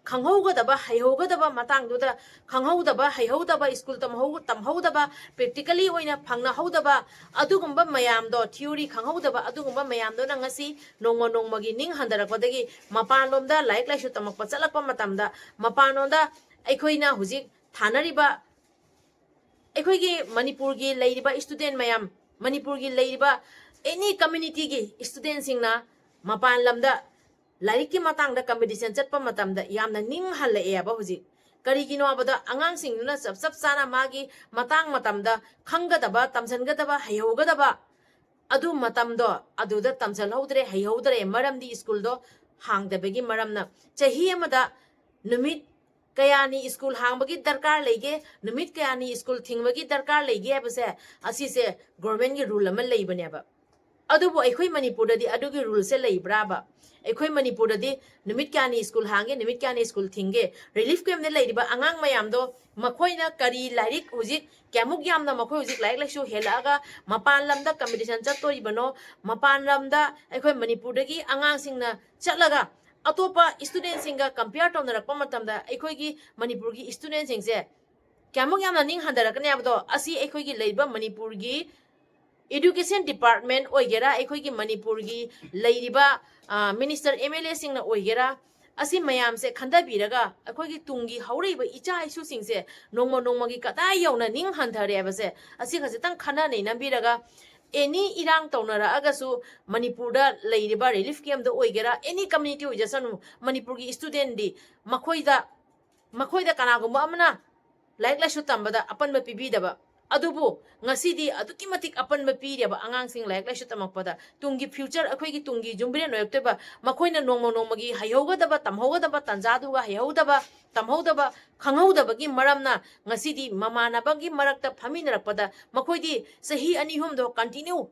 ꯈꯪꯍꯧꯒꯗꯕ, ꯍꯩꯍꯧꯒꯗꯕ ꯃꯇꯥꯡꯗꯨꯗ ꯈꯪꯍꯧꯗꯕ, ꯍꯩꯍꯧꯗꯕ, ꯁ꯭ꯀꯨꯜ ꯇꯝꯍꯧ-, ꯇꯝꯍꯧꯗꯕ, practically ꯑꯣꯏꯅ ꯐꯪꯅꯍꯧꯗꯕ, ꯑꯗꯨꯒꯨꯝꯕ ꯃꯌꯥꯝꯗꯣ, theory ꯈꯪꯍꯧꯗꯕ ꯑꯗꯨꯒꯨꯝꯕ ꯃꯌꯥꯝꯗꯨꯅ ꯉꯁꯤ ꯅꯣꯡꯃ ꯅꯣꯡꯃꯒꯤ ꯅꯤꯡ ꯍꯟꯊꯔꯛꯄꯗꯒꯤ ꯃꯄꯥꯟꯂꯣꯝꯗ ꯂꯥꯏꯔꯤꯛ ꯂꯥꯏꯁꯨ ꯇꯝꯃꯛꯄ ꯆꯠꯂꯛꯄ ꯃꯇꯝꯗ, ꯃꯄꯥꯟꯂꯣꯝꯗ ꯑꯩꯈꯣꯏꯅ ꯍꯧꯖꯤꯛ ꯊꯥꯅꯔꯤꯕ, ꯑꯩꯈꯣꯏꯒꯤ ꯃꯅꯤꯄꯨꯔꯒꯤ ꯂꯩꯔꯤꯕ student ꯃꯌꯥꯝ, ꯃꯅꯤꯄꯨꯔꯒꯤ ꯂꯩꯔꯤꯕ any communityꯒꯤ studentꯁꯤꯡꯅ ꯃꯄꯥꯟ ꯂꯝꯗ ꯂꯥꯏꯔꯤꯛꯀꯤ ꯃꯇꯥꯡꯗ competition ꯆꯠꯄ ꯃꯇꯝꯗ ꯌꯥꯝꯅ ꯅꯤꯡ ꯍꯜꯂꯛꯑꯦꯕ ꯍꯧꯖꯤꯛ꯫ ꯀꯔꯤꯒꯤꯅꯣ ꯍꯥꯏꯕꯗ ꯑꯉꯥꯡꯁꯤꯡꯗꯨꯅ ꯆꯞ ꯆꯞ ꯆꯥꯅ ꯃꯥꯒꯤ ꯃꯇꯥꯡ ꯃꯇꯝꯗ ꯈꯪꯒꯗꯕ, ꯇꯝꯁꯤꯟꯒꯗꯕ, ꯍꯩꯍꯧꯒꯗꯕ, ꯑꯗꯨ ꯃꯇꯝꯗꯣ ꯑꯗꯨꯗ ꯇꯝꯁꯤꯜꯍꯧꯗ꯭ꯔꯦ, ꯍꯩꯍꯧꯗ꯭ꯔꯦ꯫ ꯃꯔꯝꯗꯤ ꯁ꯭ꯀꯨꯜꯗꯣ ꯍꯥꯡꯗꯕꯒꯤ ꯃꯔꯝꯅ꯫ ꯆꯍꯤ ꯑꯃꯗ ꯅꯨꯃꯤꯠ ꯀꯌꯥꯅꯤ ꯁ꯭ꯀꯨꯜ ꯍꯥꯡꯕꯒꯤ ꯗꯔꯀꯥꯔ ꯂꯩꯒꯦ, ꯅꯨꯃꯤꯠ ꯀꯌꯥꯅꯤ ꯁ꯭ꯀꯨꯜ ꯊꯤꯡꯕꯒꯤ ꯗꯔꯀꯥꯔ ꯂꯩꯒꯦ ꯍꯥꯏꯕꯁꯦ, ꯑꯁꯤꯁꯦ ꯒꯣꯔꯃꯦꯟꯒꯤ ꯔꯨꯜ ꯑꯃ ꯂꯩꯕꯅꯦꯕ꯫ ꯑꯗꯨꯕꯨ ꯑꯩꯈꯣꯏ ꯃꯅꯤꯄꯨꯔꯗꯗꯤ ꯑꯗꯨꯒꯤ ꯔꯨꯜꯁꯦ ꯂꯩꯕ꯭ꯔꯥꯕ? ꯑꯩꯈꯣꯏ ꯃꯅꯤꯄꯨꯔꯗꯗꯤ ꯅꯨꯃꯤꯠ ꯀꯌꯥꯅꯤ ꯁ꯭ꯀꯨꯜ ꯍꯥꯡꯒꯦ, ꯅꯨꯃꯤꯠ ꯀꯌꯥꯅꯤ ꯁ꯭ꯀꯨꯜ ꯊꯤꯡꯒꯦ? ꯔꯤꯂꯤꯐ ꯀꯦꯝꯞꯇ ꯂꯩꯔꯤꯕ ꯑꯉꯥꯡ ꯃꯌꯥꯝꯗꯣ, ꯃꯈꯣꯏꯅ ꯀꯔꯤ ꯂꯥꯏꯔꯤꯛ, ꯍꯧꯖꯤꯛ ꯀꯌꯥꯃꯨꯛ ꯌꯥꯝꯅ ꯃꯈꯣꯏ ꯍꯧꯖꯤꯛ ꯂꯥꯏꯔꯤꯛ ꯂꯥꯏꯁꯨ ꯍꯦꯜꯂꯛꯑꯒ ꯃꯄꯥꯟ ꯂꯝꯗ ꯀꯝꯄꯤꯇꯤꯁꯟ ꯆꯠꯇꯣꯔꯤꯕꯅꯣ? ꯃꯄꯥꯟ ꯂꯝꯗ ꯑꯩꯈꯣꯏ ꯃꯅꯤꯄꯨꯔꯗꯒꯤ ꯑꯉꯥꯡꯁꯤꯡꯅ ꯆꯠꯂꯒ ꯑꯇꯣꯞꯄ ꯁ꯭ꯇꯨꯗꯦꯟꯁꯤꯡꯒ ꯀꯝꯄꯤꯌꯔ ꯇꯧꯅꯔꯛꯄ ꯃꯇꯝꯗ ꯑꯩꯈꯣꯏꯒꯤ ꯃꯅꯤꯄꯨꯔꯒꯤ ꯁ꯭ꯇꯨꯗꯦꯟꯁꯤꯡꯁꯦ ꯀꯌꯥꯃꯨꯛ ꯌꯥꯝꯅ ꯅꯤꯡ ꯍꯟꯊꯔꯛꯀꯅꯤ ꯍꯥꯏꯕꯗꯣ, ꯑꯁꯤ ꯑꯩꯈꯣꯏꯒꯤ ꯂꯩꯔꯤꯕ ꯃꯅꯤꯄꯨꯔꯒꯤ ꯏꯗꯨꯀꯦꯁꯟ ꯗꯤꯄꯥꯔꯠꯃꯦꯟ ꯑꯣꯏꯒꯦꯔꯥ, ꯑꯩꯈꯣꯏꯒꯤ ꯃꯅꯤꯄꯨꯔꯒꯤ ꯂꯩꯔꯤꯕ, ꯑ, ꯃꯤꯅꯤꯁꯇꯔ, ꯑꯦꯝ ꯑꯦꯜ ꯑꯦꯁꯤꯡꯅ ꯑꯣꯏꯒꯦꯔꯥ, ꯑꯁꯤ ꯃꯌꯥꯝꯁꯦ ꯈꯟꯊꯕꯤꯔꯒ ꯑꯩꯈꯣꯏꯒꯤ ꯇꯨꯡꯒꯤ ꯍꯧꯔꯛꯏꯕ ꯏꯆꯥ ꯏꯁꯨꯁꯤꯡꯁꯦ ꯅꯣꯡꯃ ꯅꯣꯡꯃꯒꯤ ꯀꯗꯥꯏ ꯌꯧꯅ ꯅꯤꯡ ꯍꯟꯊꯔꯦ ꯍꯥꯏꯕꯁꯦ, ꯑꯁꯤ ꯈꯖꯤꯛꯇꯪ ꯈꯟꯅ ꯅꯩꯅꯕꯤꯔꯒ, ꯑꯦꯅꯤ ꯏꯔꯥꯡ ꯇꯧꯅꯔꯛꯑꯒꯁꯨ, ꯃꯅꯤꯄꯨꯔꯗ ꯂꯩꯔꯤꯕ ꯔꯤꯂꯤꯐ ꯀꯦꯝꯞꯇ ꯑꯣꯏꯒꯦꯔꯥ, ꯑꯦꯅꯤ ꯀꯝꯃ꯭ꯌꯨꯅꯤꯇꯤ ꯑꯣꯏꯖꯁꯅꯨ, ꯃꯅꯤꯄꯨꯔꯒꯤ ꯁ꯭ꯇꯨꯗꯦꯟꯗꯤ ꯃꯈꯣꯏꯗ, ꯃꯈꯣꯏꯗ ꯀꯅꯥꯒꯨꯝꯕ ꯑꯃꯅ ꯂꯥꯏꯔꯤꯛ ꯂꯥꯏꯁꯨ ꯇꯝꯕꯗ ꯑꯄꯟꯕ ꯄꯤꯕꯤꯗꯕ, ꯑꯗꯨꯕꯨ ꯉꯁꯤꯗꯤ ꯑꯗꯨꯛꯀꯤ ꯃꯇꯤꯛ ꯑꯄꯟꯕ ꯄꯤꯔꯦꯕ ꯑꯉꯥꯡꯁꯤꯡ ꯂꯥꯏꯔꯤꯛ ꯂꯥꯏꯁꯨ ꯇꯝꯃꯛꯄꯗ꯫ ꯇꯨꯡꯒꯤ ꯐ꯭ꯌꯨꯆꯔ, ꯑꯩꯈꯣꯏꯒꯤ ꯇꯨꯡꯒꯤ ꯌꯨꯝꯕꯤꯔꯦꯟ ꯑꯣꯏꯔꯛꯇꯣꯏꯕ, ꯃꯈꯣꯏꯅ ꯅꯣꯡꯃ ꯅꯣꯡꯃꯒꯤ ꯍꯩꯍꯧꯒꯗꯕ, ꯇꯝꯍꯧꯒꯗꯕ ꯇꯥꯟꯖꯥꯗꯨꯒ ꯍꯩꯍꯧꯗꯕ, ꯇꯝꯍꯧꯗꯕ, ꯈꯪꯍꯧꯗꯕꯒꯤ ꯃꯔꯝꯅ ꯉꯁꯤꯗꯤ ꯃꯃꯥꯟꯅꯕꯒꯤ ꯃꯔꯛꯇ ꯐꯝꯃꯤꯟꯅꯔꯛꯄꯗ ꯃꯈꯣꯏꯗꯤ ꯆꯍꯤ ꯑꯅꯤ ꯑꯍꯨꯝꯗꯣ ꯀꯟꯇꯤꯅ꯭ꯌꯨ,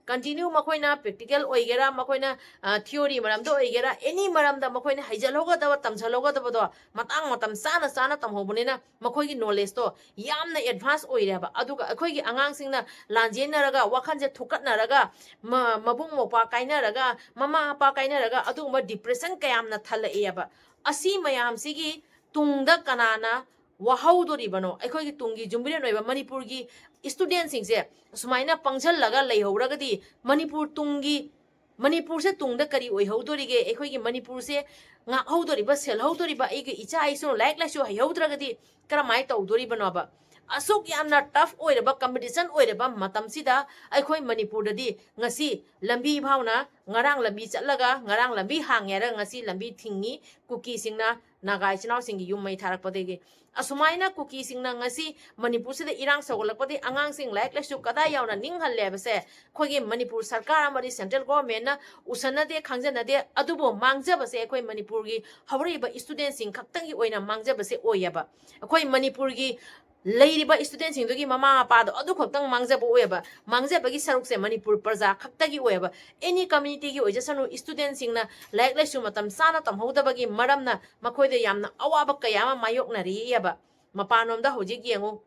ꯀꯟꯇꯤꯅ꯭ꯌꯨ ꯃꯈꯣꯏꯅ ꯄ꯭ꯔꯦꯛꯇꯤꯀꯦꯜ ꯑꯣꯏꯒꯦꯔꯥ, ꯃꯈꯣꯏꯅ, ꯑ, ꯊꯤꯑꯣꯔꯤ ꯃꯔꯝꯗ ꯑꯣꯏꯒꯦꯔꯥ, ꯑꯦꯅꯤ ꯃꯔꯝꯗ ꯃꯈꯣꯏꯅ ꯍꯩꯖꯜꯍꯧꯒꯗꯕ, ꯇꯝꯁꯜꯍꯧꯒꯗꯕꯗꯣ ꯃꯇꯥꯡ ꯃꯇꯝ ꯆꯥꯅ ꯆꯥꯅ ꯇꯝꯍꯧꯕꯅꯤꯅ ꯃꯈꯣꯏꯒꯤ ꯅꯣꯂꯦꯖꯇꯣ ꯌꯥꯝꯅ ꯑꯦꯗꯚꯥꯟꯁ ꯑꯣꯏꯔꯦꯕ꯫ ꯑꯗꯨꯒ ꯑꯩꯈꯣꯏꯒꯤ ꯑꯉꯥꯡꯁꯤꯡꯅ ꯂꯥꯟꯖꯦꯟꯅꯔꯒ, ꯋꯥꯈꯜꯁꯦ ꯊꯨꯛꯀꯠꯅꯔꯒ, ꯃ-, ꯃꯕꯨꯡ ꯃꯧꯄ꯭ꯋꯥ ꯀꯥꯏꯅꯔꯒ, ꯃꯃꯥ ꯃꯄꯥ ꯀꯥꯏꯅꯔꯒ ꯑꯗꯨꯒꯨꯝꯕ ꯗꯤꯄ꯭ꯔꯦꯁꯟ ꯀꯌꯥꯝꯅ ꯊꯜꯂꯛꯑꯦꯕ꯫ ꯑꯁꯤ ꯃꯌꯥꯝꯁꯤꯒꯤ ꯇꯨꯡꯗ ꯀꯅꯥꯅ ꯋꯥꯍꯧꯗꯣꯔꯤꯕꯅꯣ? ꯑꯩꯈꯣꯏꯒꯤ ꯇꯨꯡꯒꯤ ꯌꯨꯝꯕꯤꯔꯦꯟ ꯑꯣꯏꯕ ꯃꯅꯤꯄꯨꯔꯒꯤ ꯁ꯭ꯇꯨꯗꯦꯟꯁꯤꯡꯁꯦ ꯁꯨꯃꯥꯏꯅ ꯄꯪꯁꯜꯂꯒ ꯂꯩꯍꯧꯔꯒꯗꯤ ꯃꯅꯤꯄꯨꯔ ꯇꯨꯡꯒꯤ, ꯃꯅꯤꯄꯨꯔꯁꯦ ꯇꯨꯡꯗ ꯀꯔꯤ ꯑꯣꯏꯍꯧꯗꯣꯔꯤꯒꯦ? ꯑꯩꯈꯣꯏꯒꯤ ꯃꯅꯤꯄꯨꯔꯁꯦ ꯉꯥꯛꯍꯧꯗꯣꯔꯤꯕ, ꯁꯦꯜꯍꯧꯗꯣꯔꯤꯕ ꯑꯩꯒꯤ ꯏꯆꯥ ꯏꯁꯨꯅ ꯂꯥꯏꯔꯤꯛ ꯂꯥꯏꯁꯨ ꯍꯩꯍꯧꯗ꯭ꯔꯒꯗꯤ ꯀꯔꯝꯍꯥꯏꯅ ꯇꯧꯗꯣꯔꯤꯕꯅꯣꯕ? ꯑꯁꯨꯛ ꯌꯥꯝꯅ ꯇꯐ ꯑꯣꯏꯔꯕ, ꯀꯝꯄꯤꯇꯤꯁꯟ ꯑꯣꯏꯔꯕ ꯃꯇꯝꯁꯤꯗ ꯑꯩꯈꯣꯏ ꯃꯅꯤꯄꯨꯔꯗꯗꯤ ꯉꯁꯤ ꯂꯝꯕꯤ ꯐꯥꯎꯅ, ꯉꯔꯥꯡ ꯂꯝꯕꯤ ꯆꯠꯂꯒ ꯉꯔꯥꯡ ꯂꯝꯕꯤ ꯍꯥꯡꯉꯦ ꯍꯥꯏꯔꯒ ꯉꯁꯤ ꯂꯝꯕꯤ ꯊꯤꯡꯉꯤ꯫ ꯀꯨꯀꯤꯁꯤꯡꯅ ꯅꯥꯒꯥ ꯏꯆꯤꯟ ꯏꯅꯥꯎꯁꯤꯡꯒꯤ ꯌꯨꯝ ꯃꯩ ꯊꯥꯔꯛꯄꯗꯒꯤ꯫ ꯑꯁꯨꯃꯥꯏꯅ ꯀꯨꯀꯤꯁꯤꯡꯅ ꯉꯁꯤ ꯃꯅꯤꯄꯨꯔꯁꯤꯗ ꯏꯔꯥꯡ ꯁꯧꯒꯠꯂꯛꯄꯗꯒꯤ ꯑꯉꯥꯡꯁꯤꯡ ꯂꯥꯏꯔꯤꯛ ꯂꯥꯏꯁꯨ ꯀꯗꯥꯏ ꯌꯧꯅ ꯅꯤꯡꯍꯜꯂꯦ ꯍꯥꯏꯕꯁꯦ ꯑꯩꯈꯣꯏꯒꯤ ꯃꯅꯤꯄꯨꯔ ꯁꯔꯀꯥꯔ ꯑꯃꯗꯤ ꯁꯦꯟꯇ꯭ꯔꯦꯜ ꯒꯣꯔꯃꯦꯟꯅ ꯎꯁꯟꯅꯗꯦ, ꯈꯪꯖꯟꯅꯗꯦ꯫ ꯑꯗꯨꯕꯨ ꯃꯥꯡꯖꯕꯁꯦ ꯑꯩꯈꯣꯏ ꯃꯅꯤꯄꯨꯔꯒꯤ ꯍꯧꯔꯛꯏꯕ ꯏꯁꯇꯨꯗꯦꯟꯁꯤꯡ ꯈꯛꯇꯪꯒꯤ ꯑꯣꯏꯅ ꯃꯥꯡꯖꯕꯁꯦ ꯑꯣꯏꯌꯦꯕ꯫ ꯑꯩꯈꯣꯏ ꯃꯅꯤꯄꯨꯔꯒꯤ ꯂꯩꯔꯤꯕ ꯏꯁꯇꯨꯗꯦꯟꯁꯤꯡꯗꯨꯒꯤ ꯃꯃꯥ ꯃꯄꯥꯗꯣ ꯑꯗꯨ ꯈꯛꯇꯪ ꯃꯥꯡꯖꯕ ꯑꯣꯏꯌꯦꯕ꯫ ꯃꯥꯡꯖꯕꯒꯤ ꯁꯔꯨꯛꯁꯦ ꯃꯅꯤꯄꯨꯔ ꯄ꯭ꯔꯖꯥ ꯈꯛꯇꯒꯤ ꯑꯣꯏꯌꯦꯕ꯫ ꯑꯦꯅꯤ ꯀꯝꯃ꯭ꯌꯨꯅꯤꯇꯤꯒꯤ ꯑꯣꯏꯖꯁꯅꯨ, ꯏꯁꯇꯨꯗꯦꯟꯁꯤꯡꯅ ꯂꯥꯏꯔꯤꯛ ꯂꯥꯏꯁꯨ ꯃꯇꯝ ꯆꯥꯅ ꯇꯝꯍꯧꯗꯕꯒꯤ ꯃꯔꯝꯅ ꯃꯈꯣꯏꯗ ꯌꯥꯝꯅ ꯑꯋꯥꯕ ꯀꯌꯥ ꯑꯃ ꯃꯥꯌꯣꯛꯅꯔꯤꯑꯕ꯫ ꯃꯄꯥꯟꯂꯣꯝꯗ ꯍꯧꯖꯤꯛ ꯌꯦꯡꯉꯨ,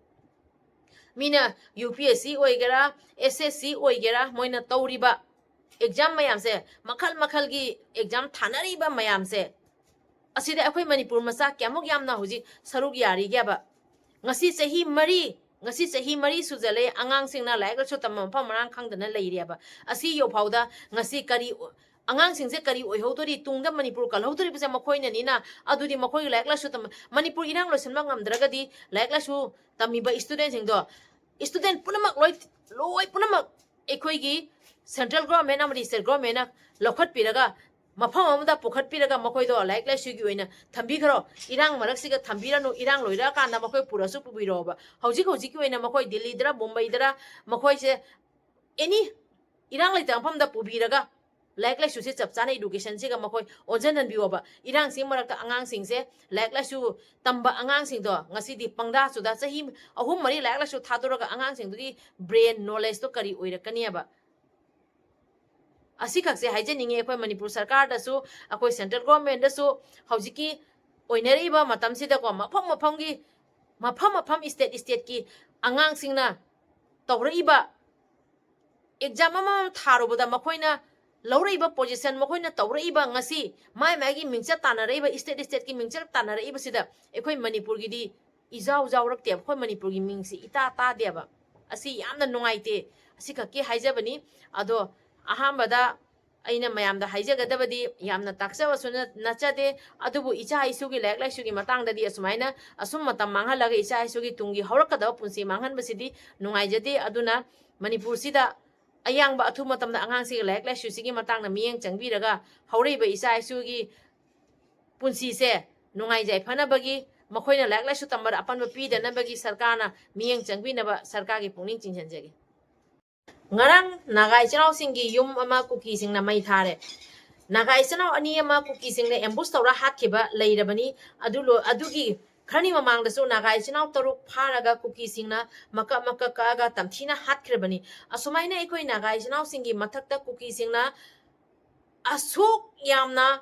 ꯃꯤꯅ ꯌꯨ ꯄꯤ ꯑꯦꯁ ꯁꯤ ꯑꯣꯏꯒꯦꯔꯥ, ꯑꯦꯁ ꯑꯦꯁ ꯁꯤ ꯑꯣꯏꯒꯦꯔꯥ, ꯃꯣꯏꯅ ꯇꯧꯔꯤꯕ ꯑꯦꯛꯖꯥꯝ ꯃꯌꯥꯝꯁꯦ, ꯃꯈꯜ ꯃꯈꯜꯒꯤ ꯑꯦꯛꯖꯥꯝ ꯊꯥꯅꯔꯤꯕ ꯃꯌꯥꯝꯁꯦ, ꯑꯁꯤꯗ ꯑꯩꯈꯣꯏ ꯃꯅꯤꯄꯨꯔ ꯃꯆꯥ ꯀꯌꯥꯃꯨꯛ ꯌꯥꯝꯅ ꯍꯧꯖꯤꯛ ꯁꯔꯨꯛ ꯌꯥꯔꯤꯒꯦꯕ? ꯉꯁꯤ ꯆꯍꯤ ꯃꯔꯤ, ꯉꯁꯤ ꯆꯍꯤ ꯃꯔꯤ ꯁꯨꯖꯜꯂꯦ ꯑꯉꯥꯡꯁꯤꯡꯅ ꯂꯥꯏꯔꯤꯛ ꯂꯥꯏꯁꯨ ꯇꯝꯕ ꯃꯐꯝ ꯃꯔꯥꯡ ꯈꯪꯗꯅ ꯂꯩꯔꯦꯕ꯫ ꯑꯁꯤ ꯌꯧꯐꯥꯎꯗ ꯉꯁꯤ ꯀꯔꯤ ꯑꯣ-, ꯑꯉꯥꯡꯁꯤꯡꯁꯦ ꯀꯔꯤ ꯑꯣꯏꯍꯧꯗꯣꯔꯤ? ꯇꯨꯡꯗ ꯃꯅꯤꯄꯨꯔ ꯀꯜꯍꯧꯗꯣꯔꯤꯕꯁꯦ ꯃꯈꯣꯏꯅꯅꯤꯅ, ꯑꯗꯨꯗꯤ ꯃꯈꯣꯏꯒꯤ ꯂꯥꯏꯔꯤꯛ ꯂꯥꯏꯁꯨ ꯇꯝꯕ, ꯃꯅꯤꯄꯨꯔ ꯏꯔꯥꯡ ꯂꯣꯏꯁꯤꯟꯕ ꯉꯝꯗ꯭ꯔꯒꯗꯤ ꯂꯥꯏꯔꯤꯛ ꯂꯥꯏꯁꯨ ꯇꯝꯃꯤꯕ ꯏꯁꯇꯨꯗꯦꯟꯁꯤꯡꯗꯣ, ꯏꯁꯇꯨꯗꯦꯟ ꯄꯨꯝꯅꯃꯛ ꯂꯣꯏ, ꯂꯣꯏ ꯄꯨꯝꯅꯃꯛ ꯑꯩꯈꯣꯏꯒꯤ ꯁꯦꯟꯇ꯭ꯔꯦꯜ ꯒꯣꯔꯃꯦꯟ ꯑꯃꯗꯤ ꯁ꯭ꯇꯦꯠ ꯒꯣꯔꯃꯦꯟꯅ ꯂꯧꯈꯠꯄꯤꯔꯒ ꯃꯐꯝ ꯑꯃꯗ ꯄꯨꯈꯠꯄꯤꯔꯒ ꯃꯈꯣꯏꯗꯣ ꯂꯥꯏꯔꯤꯛ ꯂꯥꯏꯁꯨꯒꯤ ꯑꯣꯏꯅ ꯊꯝꯕꯤꯈ꯭ꯔꯣ꯫ ꯏꯔꯥꯡ ꯃꯔꯛꯁꯤꯒ ꯊꯝꯕꯤꯔꯅꯨ, ꯏꯔꯥꯡ ꯂꯣꯏꯔꯛꯑꯀꯥꯟꯗ ꯃꯈꯣꯏ ꯄꯨꯔꯁꯨ ꯄꯨꯕꯤꯔꯛꯑꯣꯕ꯫ ꯍꯧꯖꯤꯛ ꯍꯧꯖꯤꯛꯀꯤ ꯑꯣꯏꯅ ꯃꯈꯣꯏ ꯗꯤꯜꯂꯤꯗꯔ ꯃꯨꯝꯕꯩꯗꯔ ꯃꯈꯣꯏꯁꯦ ꯑꯦꯅꯤ ꯏꯔꯥꯡ ꯂꯩꯇꯕ ꯃꯐꯝꯗ ꯄꯨꯕꯤꯔꯒ ꯂꯥꯏꯔꯤꯛ ꯂꯥꯏꯁꯨꯁꯦ ꯆꯞ ꯆꯥꯅ ꯏꯗꯨꯀꯦꯁꯟꯁꯤꯒ ꯃꯈꯣꯏ ꯑꯣꯟꯁꯤꯟꯍꯟꯕꯤꯌꯣꯕ꯫ ꯏꯔꯥꯡꯁꯤꯒꯤ ꯃꯔꯛꯇ ꯑꯉꯥꯡꯁꯤꯡꯁꯦ, ꯂꯥꯏꯔꯤꯛ ꯂꯥꯏꯁꯨ ꯇꯝꯕ ꯑꯉꯥꯡꯁꯤꯡꯗꯣ ꯉꯁꯤꯗꯤ ꯄꯪꯗꯥ ꯆꯨꯗꯥ ꯆꯍꯤ ꯑꯍꯨꯝ ꯃꯔꯤ ꯂꯥꯏꯔꯤꯛ ꯂꯥꯏꯁꯨ ꯊꯥꯗꯣꯔꯒ ꯑꯉꯥꯡꯁꯤꯡꯗꯨꯒꯤ ꯕ꯭ꯔꯦꯟ ꯅꯣꯂꯦꯖꯇꯣ ꯀꯔꯤ ꯑꯣꯏꯔꯛꯀꯅꯤꯕ? ꯑꯁꯤꯈꯛꯁꯦ ꯍꯥꯏꯖꯅꯤꯡꯉꯤ꯫ ꯑꯩꯈꯣꯏ ꯃꯅꯤꯄꯨꯔ ꯁꯔꯀꯥꯔꯗꯁꯨ, ꯑꯩꯈꯣꯏ ꯁꯦꯟꯇ꯭ꯔꯦꯜ ꯒꯣꯔꯃꯦꯟꯗꯁꯨ ꯍꯧꯖꯤꯛꯀꯤ ꯑꯣꯏꯅꯔꯤꯕ ꯃꯇꯝꯁꯤꯗꯀꯣ, ꯃꯐꯝ ꯃꯐꯝꯒꯤ, ꯃꯐꯝ ꯃꯐꯝ, ꯏꯁꯇꯦꯠ ꯏꯁꯇꯦꯠꯀꯤ ꯑꯉꯥꯡꯁꯤꯡꯅ ꯇꯧꯔꯛꯏꯕ ꯑꯦꯛꯖꯥꯝ ꯑꯃꯃꯝ ꯊꯥꯔꯨꯕꯗ ꯃꯈꯣꯏꯅ ꯂꯧꯔꯛꯏꯕ ꯄꯣꯖꯤꯁꯟ, ꯃꯈꯣꯏꯅ ꯇꯧꯔꯛꯏꯕ ꯉꯁꯤ ꯃꯥꯏ ꯃꯥꯏꯒꯤ ꯃꯤꯡꯆꯠ ꯇꯥꯟꯅꯔꯛꯏꯕ, ꯏꯁꯇꯦꯠ ꯏꯁꯇꯦꯠꯀꯤ ꯃꯤꯡꯆꯠ ꯇꯥꯟꯅꯔꯛꯏꯕꯁꯤꯗ ꯑꯩꯈꯣꯏ ꯃꯅꯤꯄꯨꯔꯒꯤꯗꯤ ꯏꯖꯥꯎ ꯖꯥꯎꯔꯛꯇꯦꯕ꯫ ꯑꯩꯈꯣꯏ ꯃꯅꯤꯄꯨꯔꯒꯤ ꯃꯤꯡꯁꯤ ꯏꯇꯥ ꯇꯥꯗꯦꯕ꯫ ꯑꯁꯤ ꯌꯥꯝꯅ ꯅꯨꯡꯉꯥꯏꯇꯦ꯫ ꯑꯁꯤꯈꯛꯀꯤ ꯍꯥꯏꯖꯕꯅꯤ꯫ ꯑꯗꯣ ꯑꯍꯥꯟꯕꯗ ꯑꯩꯅ ꯃꯌꯥꯝꯗ ꯍꯥꯏꯖꯒꯗꯕꯗꯤ, ꯌꯥꯝꯅ ꯇꯥꯛꯆꯕꯁꯨ ꯅ-, ꯅꯠꯆꯗꯦ, ꯑꯗꯨꯕꯨ ꯏꯆꯥ ꯏꯁꯨꯒꯤ ꯂꯥꯏꯔꯤꯛ ꯂꯥꯏꯁꯨꯒꯤ ꯃꯇꯥꯡꯗꯗꯤ ꯑꯁꯨꯃꯥꯏꯅ ꯑꯁꯨꯝ ꯃꯇꯝ ꯃꯥꯡꯍꯜꯂꯒ ꯏꯆꯥ ꯏꯁꯨꯒꯤ ꯇꯨꯡꯒꯤ ꯍꯧꯔꯛꯀꯗꯕ ꯄꯨꯟꯁꯤ ꯃꯥꯡꯍꯟꯕꯁꯤꯗꯤ ꯅꯨꯡꯉꯥꯏꯖꯗꯦ꯫ ꯑꯗꯨꯅ ꯃꯅꯤꯄꯨꯔꯁꯤꯗ ꯑꯌꯥꯡꯕ ꯑꯊꯨꯕ ꯃꯇꯝꯗ ꯑꯉꯥꯡꯁꯤꯒꯤ ꯂꯥꯏꯔꯤꯛ ꯂꯥꯏꯁꯨꯁꯤꯒꯤ ꯃꯇꯥꯡꯗ ꯃꯤꯠꯌꯦꯡ ꯆꯪꯕꯤꯔꯒ ꯍꯧꯔꯛꯏꯕ ꯏꯆꯥ ꯏꯁꯨꯒꯤ ꯄꯨꯟꯁꯤꯁꯦ ꯅꯨꯡꯉꯥꯏꯖꯩ ꯐꯅꯕꯒꯤ, ꯃꯈꯣꯏꯅ ꯂꯥꯏꯔꯤꯛ ꯂꯥꯏꯁꯨ ꯇꯝꯕꯗ ꯑꯄꯟꯕ ꯄꯤꯗꯅꯕꯒꯤ ꯁꯔꯀꯥꯔꯅ ꯃꯤꯠꯌꯦꯡ ꯆꯪꯕꯤꯅꯕ ꯁꯔꯀꯥꯔꯒꯤ ꯄꯨꯛꯅꯤꯡ ꯆꯤꯡꯁꯤꯟꯖꯒꯦ꯫ ꯉꯔꯥꯡ ꯅꯥꯒꯥ ꯏꯆꯤꯜ ꯏꯅꯥꯎꯁꯤꯡꯒꯤ ꯌꯨꯝ ꯑꯃ ꯀꯨꯀꯤꯁꯤꯡꯅ ꯃꯩ ꯊꯥꯔꯦ꯫ ꯅꯥꯒꯥ ꯏꯆꯤꯜ ꯏꯅꯥꯎ ꯑꯅꯤ ꯑꯃ ꯀꯨꯀꯤꯁꯤꯡꯅ ambush ꯇꯧꯔ ꯍꯥꯠꯈꯤꯕ ꯂꯩꯔꯕꯅꯤ꯫ ꯑꯗꯨ ꯂꯣ-, ꯑꯗꯨꯒꯤ ꯈꯔꯅꯤ ꯃꯃꯥꯡꯗꯁꯨ ꯅꯥꯒꯥ ꯏꯆꯤꯜ ꯏꯅꯥꯎ ꯇꯔꯨꯛ ꯐꯥꯔꯒ ꯀꯨꯀꯤꯁꯤꯡꯅ ꯃꯀꯛ ꯃꯀꯛ ꯀꯛꯑꯒ ꯇꯝꯊꯤꯅ ꯍꯥꯠꯈ꯭ꯔꯕꯅꯤ꯫ ꯑꯁꯨꯃꯥꯏꯅ ꯑꯩꯈꯣꯏ ꯅꯥꯒꯥ ꯏꯆꯤꯜ ꯏꯅꯥꯎꯁꯤꯡꯒꯤ ꯃꯊꯛꯇ ꯀꯨꯀꯤꯁꯤꯡꯅ ꯑꯁꯨꯛ ꯌꯥꯝꯅ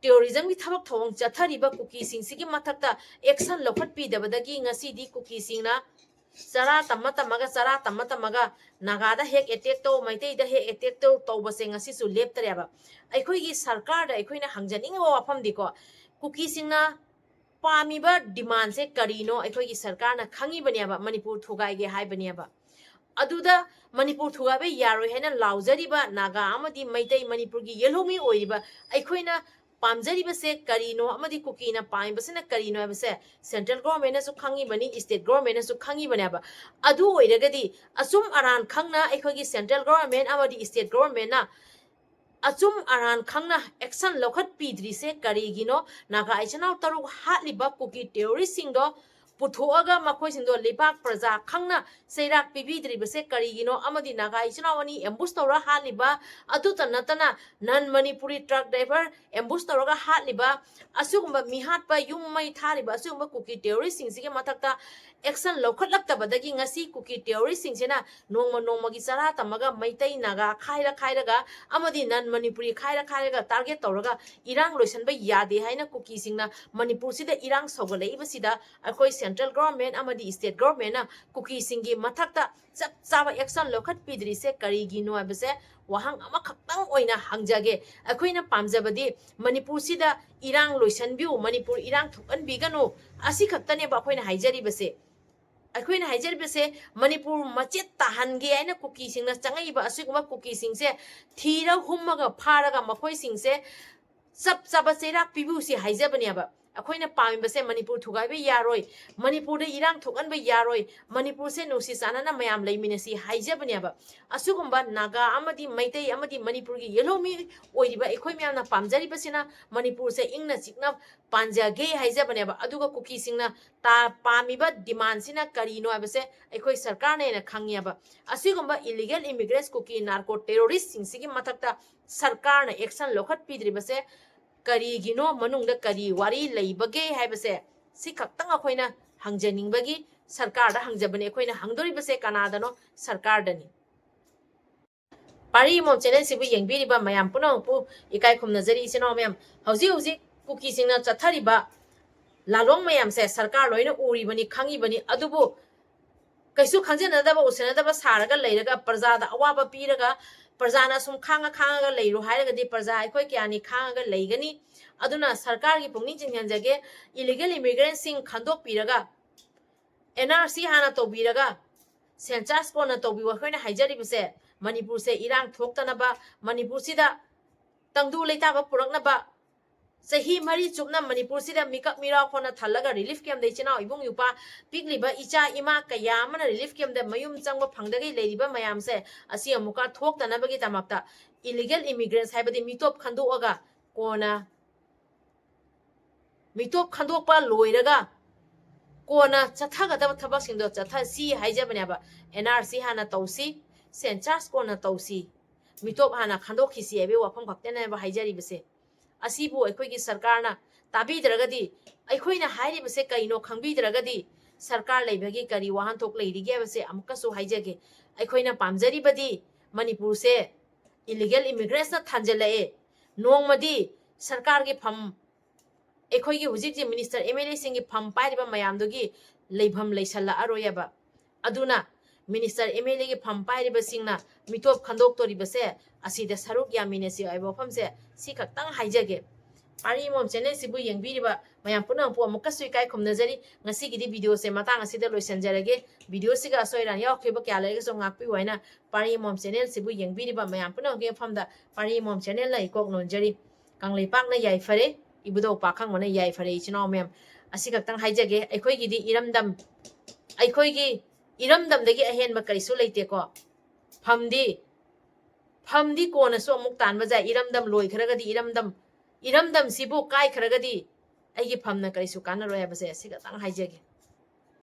terrorism ꯒꯤ ꯊꯕꯛ ꯊꯧꯑꯣꯡ ꯆꯠꯊꯔꯤꯕ ꯀꯨꯀꯤꯁꯤꯡꯁꯤꯒꯤ ꯃꯊꯛꯇ action ꯂꯧꯈꯠꯄꯤꯗꯕꯗꯒꯤ ꯉꯁꯤꯗꯤ ꯀꯨꯀꯤꯁꯤꯡꯅ ꯆꯔꯥ ꯇꯝꯃ ꯇꯝꯃꯒ, ꯆꯔꯥ ꯇꯝꯃ ꯇꯝꯃꯒ ꯅꯥꯒꯥꯗ ꯍꯦꯛ attack ꯇꯧ, ꯃꯩꯇꯩꯗ ꯍꯦꯛ attack ꯇꯧ ꯇꯧꯕꯁꯦ ꯉꯁꯤꯁꯨ ꯂꯦꯞꯇꯔꯦꯕ꯫ ꯑꯩꯈꯣꯏꯒꯤ ꯁꯔꯀꯥꯔꯗ ꯑꯩꯈꯣꯏꯅ ꯍꯪꯖꯅꯤꯡꯉꯤꯕ ꯋꯥꯐꯝꯗꯤꯀꯣ, ꯀꯨꯀꯤꯁꯤꯡꯅ ꯄꯥꯝꯃꯤꯕ demand ꯁꯦ ꯀꯔꯤꯅꯣ ꯑꯩꯈꯣꯏꯒꯤ ꯁꯔꯀꯥꯔꯅ ꯈꯪꯉꯤꯕꯅꯦꯕ, ꯃꯅꯤꯄꯨꯔ ꯊꯨꯒꯥꯏꯒꯦ ꯍꯥꯏꯕꯅꯦꯕ꯫ ꯑꯗꯨꯗ ꯃꯅꯤꯄꯨꯔ ꯊꯨꯒꯥꯏꯕ ꯌꯥꯔꯣꯏ ꯍꯥꯏꯅ ꯂꯥꯎꯖꯔꯤꯕ ꯅꯥꯒꯥ ꯑꯃꯗꯤ ꯃꯩꯇꯩ, ꯃꯅꯤꯄꯨꯔꯒꯤ ꯌꯦꯜꯍꯧꯃꯤ ꯑꯣꯏꯔꯤꯕ ꯑꯩꯈꯣꯏꯅ ꯄꯥꯝꯖꯔꯤꯕꯁꯦ ꯀꯔꯤꯅꯣ, ꯑꯃꯗꯤ ꯀꯨꯀꯤꯅ ꯄꯥꯝꯃꯤꯕꯁꯤꯅ ꯀꯔꯤꯅꯣ ꯍꯥꯏꯕꯁꯦ central government ꯅꯁꯨ ꯈꯪꯉꯤꯕꯅꯤ, state government ꯅꯁꯨ ꯈꯪꯉꯤꯕꯅꯦꯕ꯫ ꯑꯗꯨ ꯑꯣꯏꯔꯒꯗꯤ ꯑꯆꯨꯝ ꯑꯔꯥꯟ ꯈꯪꯅ ꯑꯩꯈꯣꯏꯒꯤ central government ꯑꯃꯗꯤ state government ꯅ ꯑꯆꯨꯝ ꯑꯔꯥꯟ ꯈꯪꯅ action ꯂꯧꯈꯠꯄꯤꯗ꯭ꯔꯤꯁꯦ ꯀꯔꯤꯒꯤꯅꯣ? ꯅꯥꯒꯥ ꯏꯆꯤꯜ ꯏꯅꯥꯎ ꯇꯔꯨꯛ ꯍꯥꯠꯂꯤꯕ ꯀꯨꯀꯤ terrorist ꯁꯤꯡꯗꯣ ꯄꯨꯊꯣꯛꯑꯒ ꯃꯈꯣꯏꯁꯤꯡꯗꯣ ꯂꯩꯕꯥꯛ ꯄ꯭ꯔꯖꯥ ꯈꯪꯅ ꯆꯩꯔꯥꯛ ꯄꯤꯕꯤꯗ꯭ꯔꯤꯕꯁꯦ ꯀꯔꯤꯒꯤꯅꯣ? ꯑꯃꯗꯤ ꯅꯥꯒꯥ ꯏꯆꯤꯜ ꯏꯅꯥꯎ ꯑꯅꯤ ambush ꯇꯧꯔ ꯍꯥꯠꯂꯤꯕ, ꯑꯗꯨꯇ ꯅꯠꯇꯅ non Manipuri truck driver ambush ꯇꯧꯔꯒ ꯍꯥꯠꯂꯤꯕ, ꯑꯁꯤꯒꯨꯝꯕ ꯃꯤꯍꯥꯠꯄ, ꯌꯨꯝ ꯃꯩ ꯊꯥꯔꯤꯕ ꯑꯁꯤꯒꯨꯝꯕ ꯀꯨꯀꯤ terrorist ꯁꯤꯡꯁꯤꯒꯤ ꯃꯊꯛꯇ action ꯂꯧꯈꯠꯂꯛꯇꯕꯗꯒꯤ ꯉꯁꯤ ꯀꯨꯀꯤ terrorist ꯁꯤꯡꯁꯤꯅ ꯅꯣꯡꯃ ꯅꯣꯡꯃꯒꯤ ꯆꯔꯥ ꯇꯝꯃꯒ ꯃꯩꯇꯩ ꯅꯥꯒꯥ ꯈꯥꯏꯔ ꯈꯥꯏꯔꯒ ꯑꯃꯗꯤ non Manipuri ꯈꯥꯏꯔ ꯈꯥꯏꯔꯒ target ꯇꯧꯔꯒ ꯏꯔꯥꯡ ꯂꯣꯏꯁꯤꯟꯕ ꯌꯥꯗꯦ ꯍꯥꯏꯅ ꯀꯨꯀꯤꯁꯤꯡꯅ ꯃꯅꯤꯄꯨꯔꯁꯤꯗ ꯏꯔꯥꯡ ꯁꯧꯒꯠꯂꯛꯏꯕꯁꯤꯗ ꯑꯩꯈꯣꯏ central government ꯑꯃꯗꯤ state government ꯅ ꯀꯨꯀꯤꯁꯤꯡꯒꯤ ꯃꯊꯛꯇ ꯆꯞ ꯆꯥꯕ action ꯂꯧꯈꯠꯄꯤꯗ꯭ꯔꯤꯁꯦ ꯀꯔꯤꯒꯤꯅꯣ ꯍꯥꯏꯕꯁꯦ ꯋꯥꯍꯪ ꯑꯃꯈꯛꯇꯪ ꯑꯣꯏꯅ ꯍꯪꯖꯒꯦ꯫ ꯑꯩꯈꯣꯏꯅ ꯄꯥꯝꯖꯕꯗꯤ ꯃꯅꯤꯄꯨꯔꯁꯤꯗ ꯏꯔꯥꯡ ꯂꯣꯏꯁꯤꯟꯕꯤꯌꯨ, ꯃꯅꯤꯄꯨꯔ ꯏꯔꯥꯡ ꯊꯣꯛꯍꯟꯕꯤꯒꯅꯨ, ꯑꯁꯤ ꯈꯛꯇꯅꯦꯕ ꯑꯩꯈꯣꯏꯅ ꯍꯥꯏꯖꯔꯤꯕꯁꯦ꯫ ꯑꯩꯈꯣꯏꯅ ꯍꯥꯏꯖꯔꯤꯕꯁꯦ ꯃꯅꯤꯄꯨꯔ ꯃꯆꯦꯠ ꯇꯥꯍꯟꯒꯦ ꯍꯥꯏꯅ ꯀꯨꯀꯤꯁꯤꯡꯅ ꯆꯪꯉꯛꯏꯕ ꯑꯁꯤꯒꯨꯝꯕ ꯀꯨꯀꯤꯁꯤꯡꯁꯦ ꯊꯤꯔ ꯍꯨꯝꯃꯒ ꯐꯥꯔꯒ ꯃꯈꯣꯏꯁꯤꯡꯁꯦ ꯆꯞ ꯆꯥꯕ ꯆꯩꯔꯥꯛ ꯄꯤꯕꯤꯌꯨꯁꯤ ꯍꯥꯏꯖꯕꯅꯦꯕ꯫ ꯑꯩꯈꯣꯏꯅ ꯄꯥꯝꯃꯤꯕꯁꯦ ꯃꯅꯤꯄꯨꯔ ꯊꯨꯒꯥꯏꯕ ꯌꯥꯔꯣꯏ, ꯃꯅꯤꯄꯨꯔꯗ ꯏꯔꯥꯡ ꯊꯣꯛꯍꯟꯕ ꯌꯥꯔꯣꯏ, ꯃꯅꯤꯄꯨꯔꯁꯦ ꯅꯨꯡꯁꯤ ꯆꯥꯟꯅꯅ ꯃꯌꯥꯝ ꯂꯩꯃꯤꯟꯅꯁꯤ ꯍꯥꯏꯖꯕꯅꯦꯕ꯫ ꯑꯁꯤꯒꯨꯝꯕ ꯅꯥꯒꯥ ꯑꯃꯗꯤ ꯃꯩꯇꯩ ꯑꯃꯗꯤ ꯃꯅꯤꯄꯨꯔꯒꯤ ꯌꯦꯜꯍꯧꯃꯤ ꯑꯣꯏꯔꯤꯕ ꯑꯩꯈꯣꯏ ꯃꯌꯥꯝꯅ ꯄꯥꯝꯖꯔꯤꯕꯁꯤꯅ ꯃꯅꯤꯄꯨꯔꯁꯦ ꯏꯪꯅ ꯆꯤꯛꯅ ꯄꯥꯟꯖꯒꯦ ꯍꯥꯏꯖꯕꯅꯦꯕ꯫ ꯑꯗꯨꯒ ꯀꯨꯀꯤꯁꯤꯡꯅ ꯄꯥꯝꯃꯤꯕ demandꯁꯤꯅ ꯀꯔꯤꯅꯣ ꯍꯥꯏꯕꯁꯦ ꯑꯩꯈꯣꯏ ꯁꯔꯀꯥꯔꯅ ꯍꯦꯟꯅ ꯈꯪꯉꯦꯕ꯫ ꯑꯁꯤꯒꯨꯝꯕ illegal immigrants, ꯀꯨꯀꯤ narco terroristꯁꯤꯡꯁꯤꯒꯤ ꯃꯊꯛꯇ ꯁꯔꯀꯥꯔꯅ action ꯂꯧꯈꯠꯄꯤꯗ꯭ꯔꯤꯕꯁꯦ ꯀꯔꯤꯒꯤꯅꯣ, ꯃꯅꯨꯡꯗ ꯀꯔꯤ ꯋꯥꯔꯤ ꯂꯩꯕꯒꯦ ꯍꯥꯏꯕꯁꯦ ꯁꯤ ꯈꯛꯇꯪ ꯑꯩꯈꯣꯏꯅ ꯍꯪꯖꯅꯤꯡꯕꯒꯤ ꯁꯔꯀꯥꯔꯗ ꯍꯪꯖꯕꯅꯤ꯫ ꯑꯩꯈꯣꯏꯅ ꯍꯪꯗꯣꯔꯤꯕꯁꯦ ꯀꯅꯥꯗꯅꯣ? ꯁꯔꯀꯥꯔꯗꯅꯤ꯫ ꯄꯥꯔꯤ ꯃꯣꯝ channelꯁꯤꯕꯨ ꯌꯦꯡꯕꯤꯔꯤꯕ ꯃꯌꯥꯝ ꯄꯨꯝꯅꯃꯛꯄꯨ ꯏꯀꯥꯏ ꯈꯨꯝꯅꯖꯔꯤ꯫ ꯏꯆꯤꯟ ꯏꯅꯥꯎ ꯃꯌꯥꯝ, ꯍꯧꯖꯤꯛ ꯍꯧꯖꯤꯛ ꯀꯨꯀꯤꯁꯤꯡꯅ ꯆꯠꯊꯔꯤꯕ ꯂꯥꯂꯣꯡ ꯃꯌꯥꯝꯁꯦ ꯁꯔꯀꯥꯔ ꯂꯣꯏꯅ ꯎꯔꯤꯕꯅꯤ, ꯈꯪꯉꯤꯕꯅꯤ꯫ ꯑꯗꯨꯕꯨ ꯀꯩꯁꯨ ꯈꯪꯖꯅꯗꯕ, ꯎꯁꯤꯟꯅꯗꯕ ꯁꯥꯔꯒ ꯂꯩꯔꯒ, ꯄ꯭ꯔꯖꯥꯗ ꯑꯋꯥꯕ ꯄꯤꯔꯒ, ꯄ꯭ꯔꯖꯥꯅ ꯁꯨꯝ ꯈꯥꯡꯉ ꯈꯥꯡꯉꯒ ꯂꯩꯔꯣ ꯍꯥꯏꯔꯒꯗꯤ ꯄ꯭ꯔꯖꯥ ꯑꯩꯈꯣꯏ ꯀꯌꯥꯅꯤ ꯈꯥꯡꯉꯒ ꯂꯩꯒꯅꯤ? ꯑꯗꯨꯅ ꯁꯔꯀꯥꯔꯒꯤ ꯄꯨꯛꯅꯤꯡ ꯆꯤꯡꯁꯤꯟꯖꯒꯦ꯫ Illegal immigrantꯁꯤꯡ ꯈꯟꯗꯣꯛꯄꯤꯔꯒ, NRC ꯍꯥꯟꯅ ꯇꯧꯕꯤꯔꯒ, census ꯀꯣꯟꯅ ꯇꯧꯕꯤꯌꯨ꯫ ꯑꯩꯈꯣꯏꯅ ꯍꯥꯏꯖꯔꯤꯕꯁꯦ ꯃꯅꯤꯄꯨꯔꯁꯦ ꯏꯔꯥꯡ ꯊꯣꯛꯇꯅꯕ, ꯃꯅꯤꯄꯨꯔꯁꯤꯗ ꯇꯪꯗꯨ ꯂꯩꯇꯥꯕ ꯄꯨꯔꯛꯅꯕ, ꯆꯍꯤ ꯃꯔꯤ ꯆꯨꯞꯅ ꯃꯅꯤꯄꯨꯔꯁꯤꯗ ꯃꯤꯀꯞ ꯃꯤꯔꯥꯎ ꯈꯣꯟꯅ ꯊꯜꯂꯒ relief campꯗ ꯏꯆꯤꯟ ꯏꯅꯥꯎ ꯏꯕꯨꯡ ꯏꯄ꯭ꯋꯥ, ꯄꯤꯛꯂꯤꯕ ꯏꯆꯥ ꯏꯃꯥ ꯀꯌꯥ ꯑꯃꯅ relief campꯗ ꯃꯌꯨꯝ ꯆꯪꯕ ꯐꯪꯗꯒꯩ ꯂꯩꯔꯤꯕ ꯃꯌꯥꯝꯁꯦ ꯑꯁꯤ ꯑꯃꯨꯛꯀ ꯊꯣꯛꯇꯅꯕꯒꯤꯗꯃꯛꯇ illegal immigrants ꯍꯥꯏꯕꯗꯤ ꯃꯤꯇꯣꯞ ꯈꯟꯗꯣꯛꯑꯒ ꯀꯣꯟꯅ ꯃꯤꯇꯣꯞ ꯈꯟꯗꯣꯛꯄ ꯂꯣꯏꯔꯒ ꯀꯣꯟꯅ ꯆꯠꯊꯒꯗꯕ ꯊꯕꯛꯁꯤꯡꯗꯣ ꯆꯠꯊꯁꯤ ꯍꯥꯏꯖꯕꯅꯦꯕ꯫ NRC ꯍꯥꯟꯅ ꯇꯧꯁꯤ, census ꯀꯣꯟꯅ ꯇꯧꯁꯤ, ꯃꯤꯇꯣꯞ ꯍꯥꯟꯅ ꯈꯟꯗꯣꯛꯈꯤꯁꯤ ꯍꯥꯏꯕꯒꯤ ꯋꯥꯐꯝ ꯈꯛꯇꯅꯦꯕ ꯍꯥꯏꯖꯔꯤꯕꯁꯦ꯫ ꯑꯁꯤꯕꯨ ꯑꯩꯈꯣꯏꯒꯤ ꯁꯔꯀꯥꯔꯅ ꯇꯥꯕꯤꯗ꯭ꯔꯒꯗꯤ, ꯑꯩꯈꯣꯏꯅ ꯍꯥꯏꯔꯤꯕꯁꯦ ꯀꯩꯅꯣ ꯈꯪꯕꯤꯗ꯭ꯔꯒꯗꯤ, ꯁꯔꯀꯥꯔ ꯂꯩꯕꯒꯤ ꯀꯔꯤ ꯋꯥꯍꯟꯊꯣꯛ ꯂꯩꯔꯤꯒꯦ ꯍꯥꯏꯕꯁꯦ ꯑꯃꯨꯛꯀꯁꯨ ꯍꯥꯏꯖꯒꯦ꯫ ꯑꯩꯈꯣꯏꯅ ꯄꯥꯝꯖꯔꯤꯕꯗꯤ ꯃꯅꯤꯄꯨꯔꯁꯦ illegal immigrantsꯅ ꯊꯥꯟꯖꯜꯂꯛꯑꯦ꯫ ꯅꯣꯡꯃꯗꯤ ꯁꯔꯀꯥꯔꯒꯤ ꯐꯝ, ꯑꯩꯈꯣꯏꯒꯤ ꯍꯧꯖꯤꯛ ꯍꯧꯖꯤꯛ minister MLAꯁꯤꯡꯒꯤ ꯐꯝ ꯄꯥꯏꯔꯤꯕ ꯃꯌꯥꯝꯗꯨꯒꯤ ꯂꯩꯐꯝ ꯂꯩꯁꯜꯂꯛꯑꯔꯣꯏꯑꯕ꯫ ꯑꯗꯨꯅ minister MLAꯒꯤ ꯐꯝ ꯄꯥꯏꯔꯤꯕꯁꯤꯡꯅ ꯃꯤꯇꯣꯞ ꯈꯟꯗꯣꯛꯇꯣꯔꯤꯕꯁꯦ ꯑꯁꯤꯗ ꯁꯔꯨꯛ ꯌꯥꯃꯤꯟꯅꯁꯤ ꯍꯥꯏꯕ ꯋꯥꯐꯝꯁꯦ ꯁꯤ ꯈꯛꯇꯪ ꯍꯥꯏꯖꯒꯦ꯫ ꯄꯥꯔꯤ ꯃꯣꯝ channelꯁꯤꯕꯨ ꯌꯦꯡꯕꯤꯔꯤꯕ ꯃꯌꯥꯝ ꯄꯨꯝꯅꯃꯛꯄꯨ ꯑꯃꯨꯛꯀꯁꯨ ꯏꯀꯥꯏ ꯈꯨꯝꯅꯖꯔꯤ꯫ ꯉꯁꯤꯒꯤꯗꯤ videoꯁꯦ ꯃꯇꯥꯡ ꯑꯁꯤꯗ ꯂꯣꯏꯁꯤꯟꯖꯔꯒꯦ꯫ Videoꯁꯤꯒ ꯑꯁꯣꯏ ꯑꯔꯥꯟ ꯌꯥꯎꯈꯤꯕ ꯀꯌꯥ ꯂꯩꯔꯒꯁꯨ ꯉꯥꯛꯄꯤꯌꯨ ꯍꯥꯏꯅ ꯄꯥꯔꯤ ꯃꯣꯝ channelꯁꯤꯕꯨ ꯌꯦꯡꯕꯤꯔꯤꯕ ꯃꯌꯥꯝ ꯄꯨꯝꯅꯃꯛꯀꯤ ꯃꯐꯝꯗ ꯄꯥꯔꯤ ꯃꯣꯝ channelꯅ ꯏꯀꯣꯛ ꯅꯣꯟꯖꯔꯤ꯫ ꯀꯪꯂꯩꯄꯥꯛꯅ ꯌꯥꯏꯐꯔꯦ꯫ ꯏꯕꯨꯙꯧ ꯄꯥꯈꯪꯕꯅ ꯌꯥꯏꯐꯔꯦ꯫ ꯏꯆꯤꯟ ꯏꯅꯥꯎ ꯃꯌꯥꯝ, ꯑꯁꯤ ꯈꯛꯇꯪ ꯍꯥꯏꯖꯒꯦ꯫ ꯑꯩꯈꯣꯏꯒꯤꯗꯤ ꯏꯔꯝꯗꯝ, ꯑꯩꯈꯣꯏꯒꯤ ꯏꯔꯝꯗꯝꯗꯒꯤ ꯑꯍꯦꯟꯕ ꯀꯔꯤꯁꯨ ꯂꯩꯇꯦꯀꯣ꯫ ꯐꯝꯗꯤ, ꯐꯝꯗꯤ ꯀꯣꯟꯅꯁꯨ ꯑꯃꯨꯛ ꯇꯥꯟꯕ ꯌꯥꯏ꯫ ꯏꯔꯝꯗꯝ ꯂꯣꯏꯈ꯭ꯔꯒꯗꯤ, ꯏꯔꯝꯗꯝ, ꯏꯔꯝꯗꯝꯁꯤꯕꯨ ꯀꯥꯏꯈ꯭ꯔꯒꯗꯤ ꯑꯩꯒꯤ ꯐꯝꯅ ꯀꯔꯤꯁꯨ ꯀꯥꯟꯅꯔꯣꯏ ꯍꯥꯏꯕꯁꯦ ꯑꯁꯤ ꯈꯛꯇꯪ ꯍꯥꯏꯖꯒꯦ꯫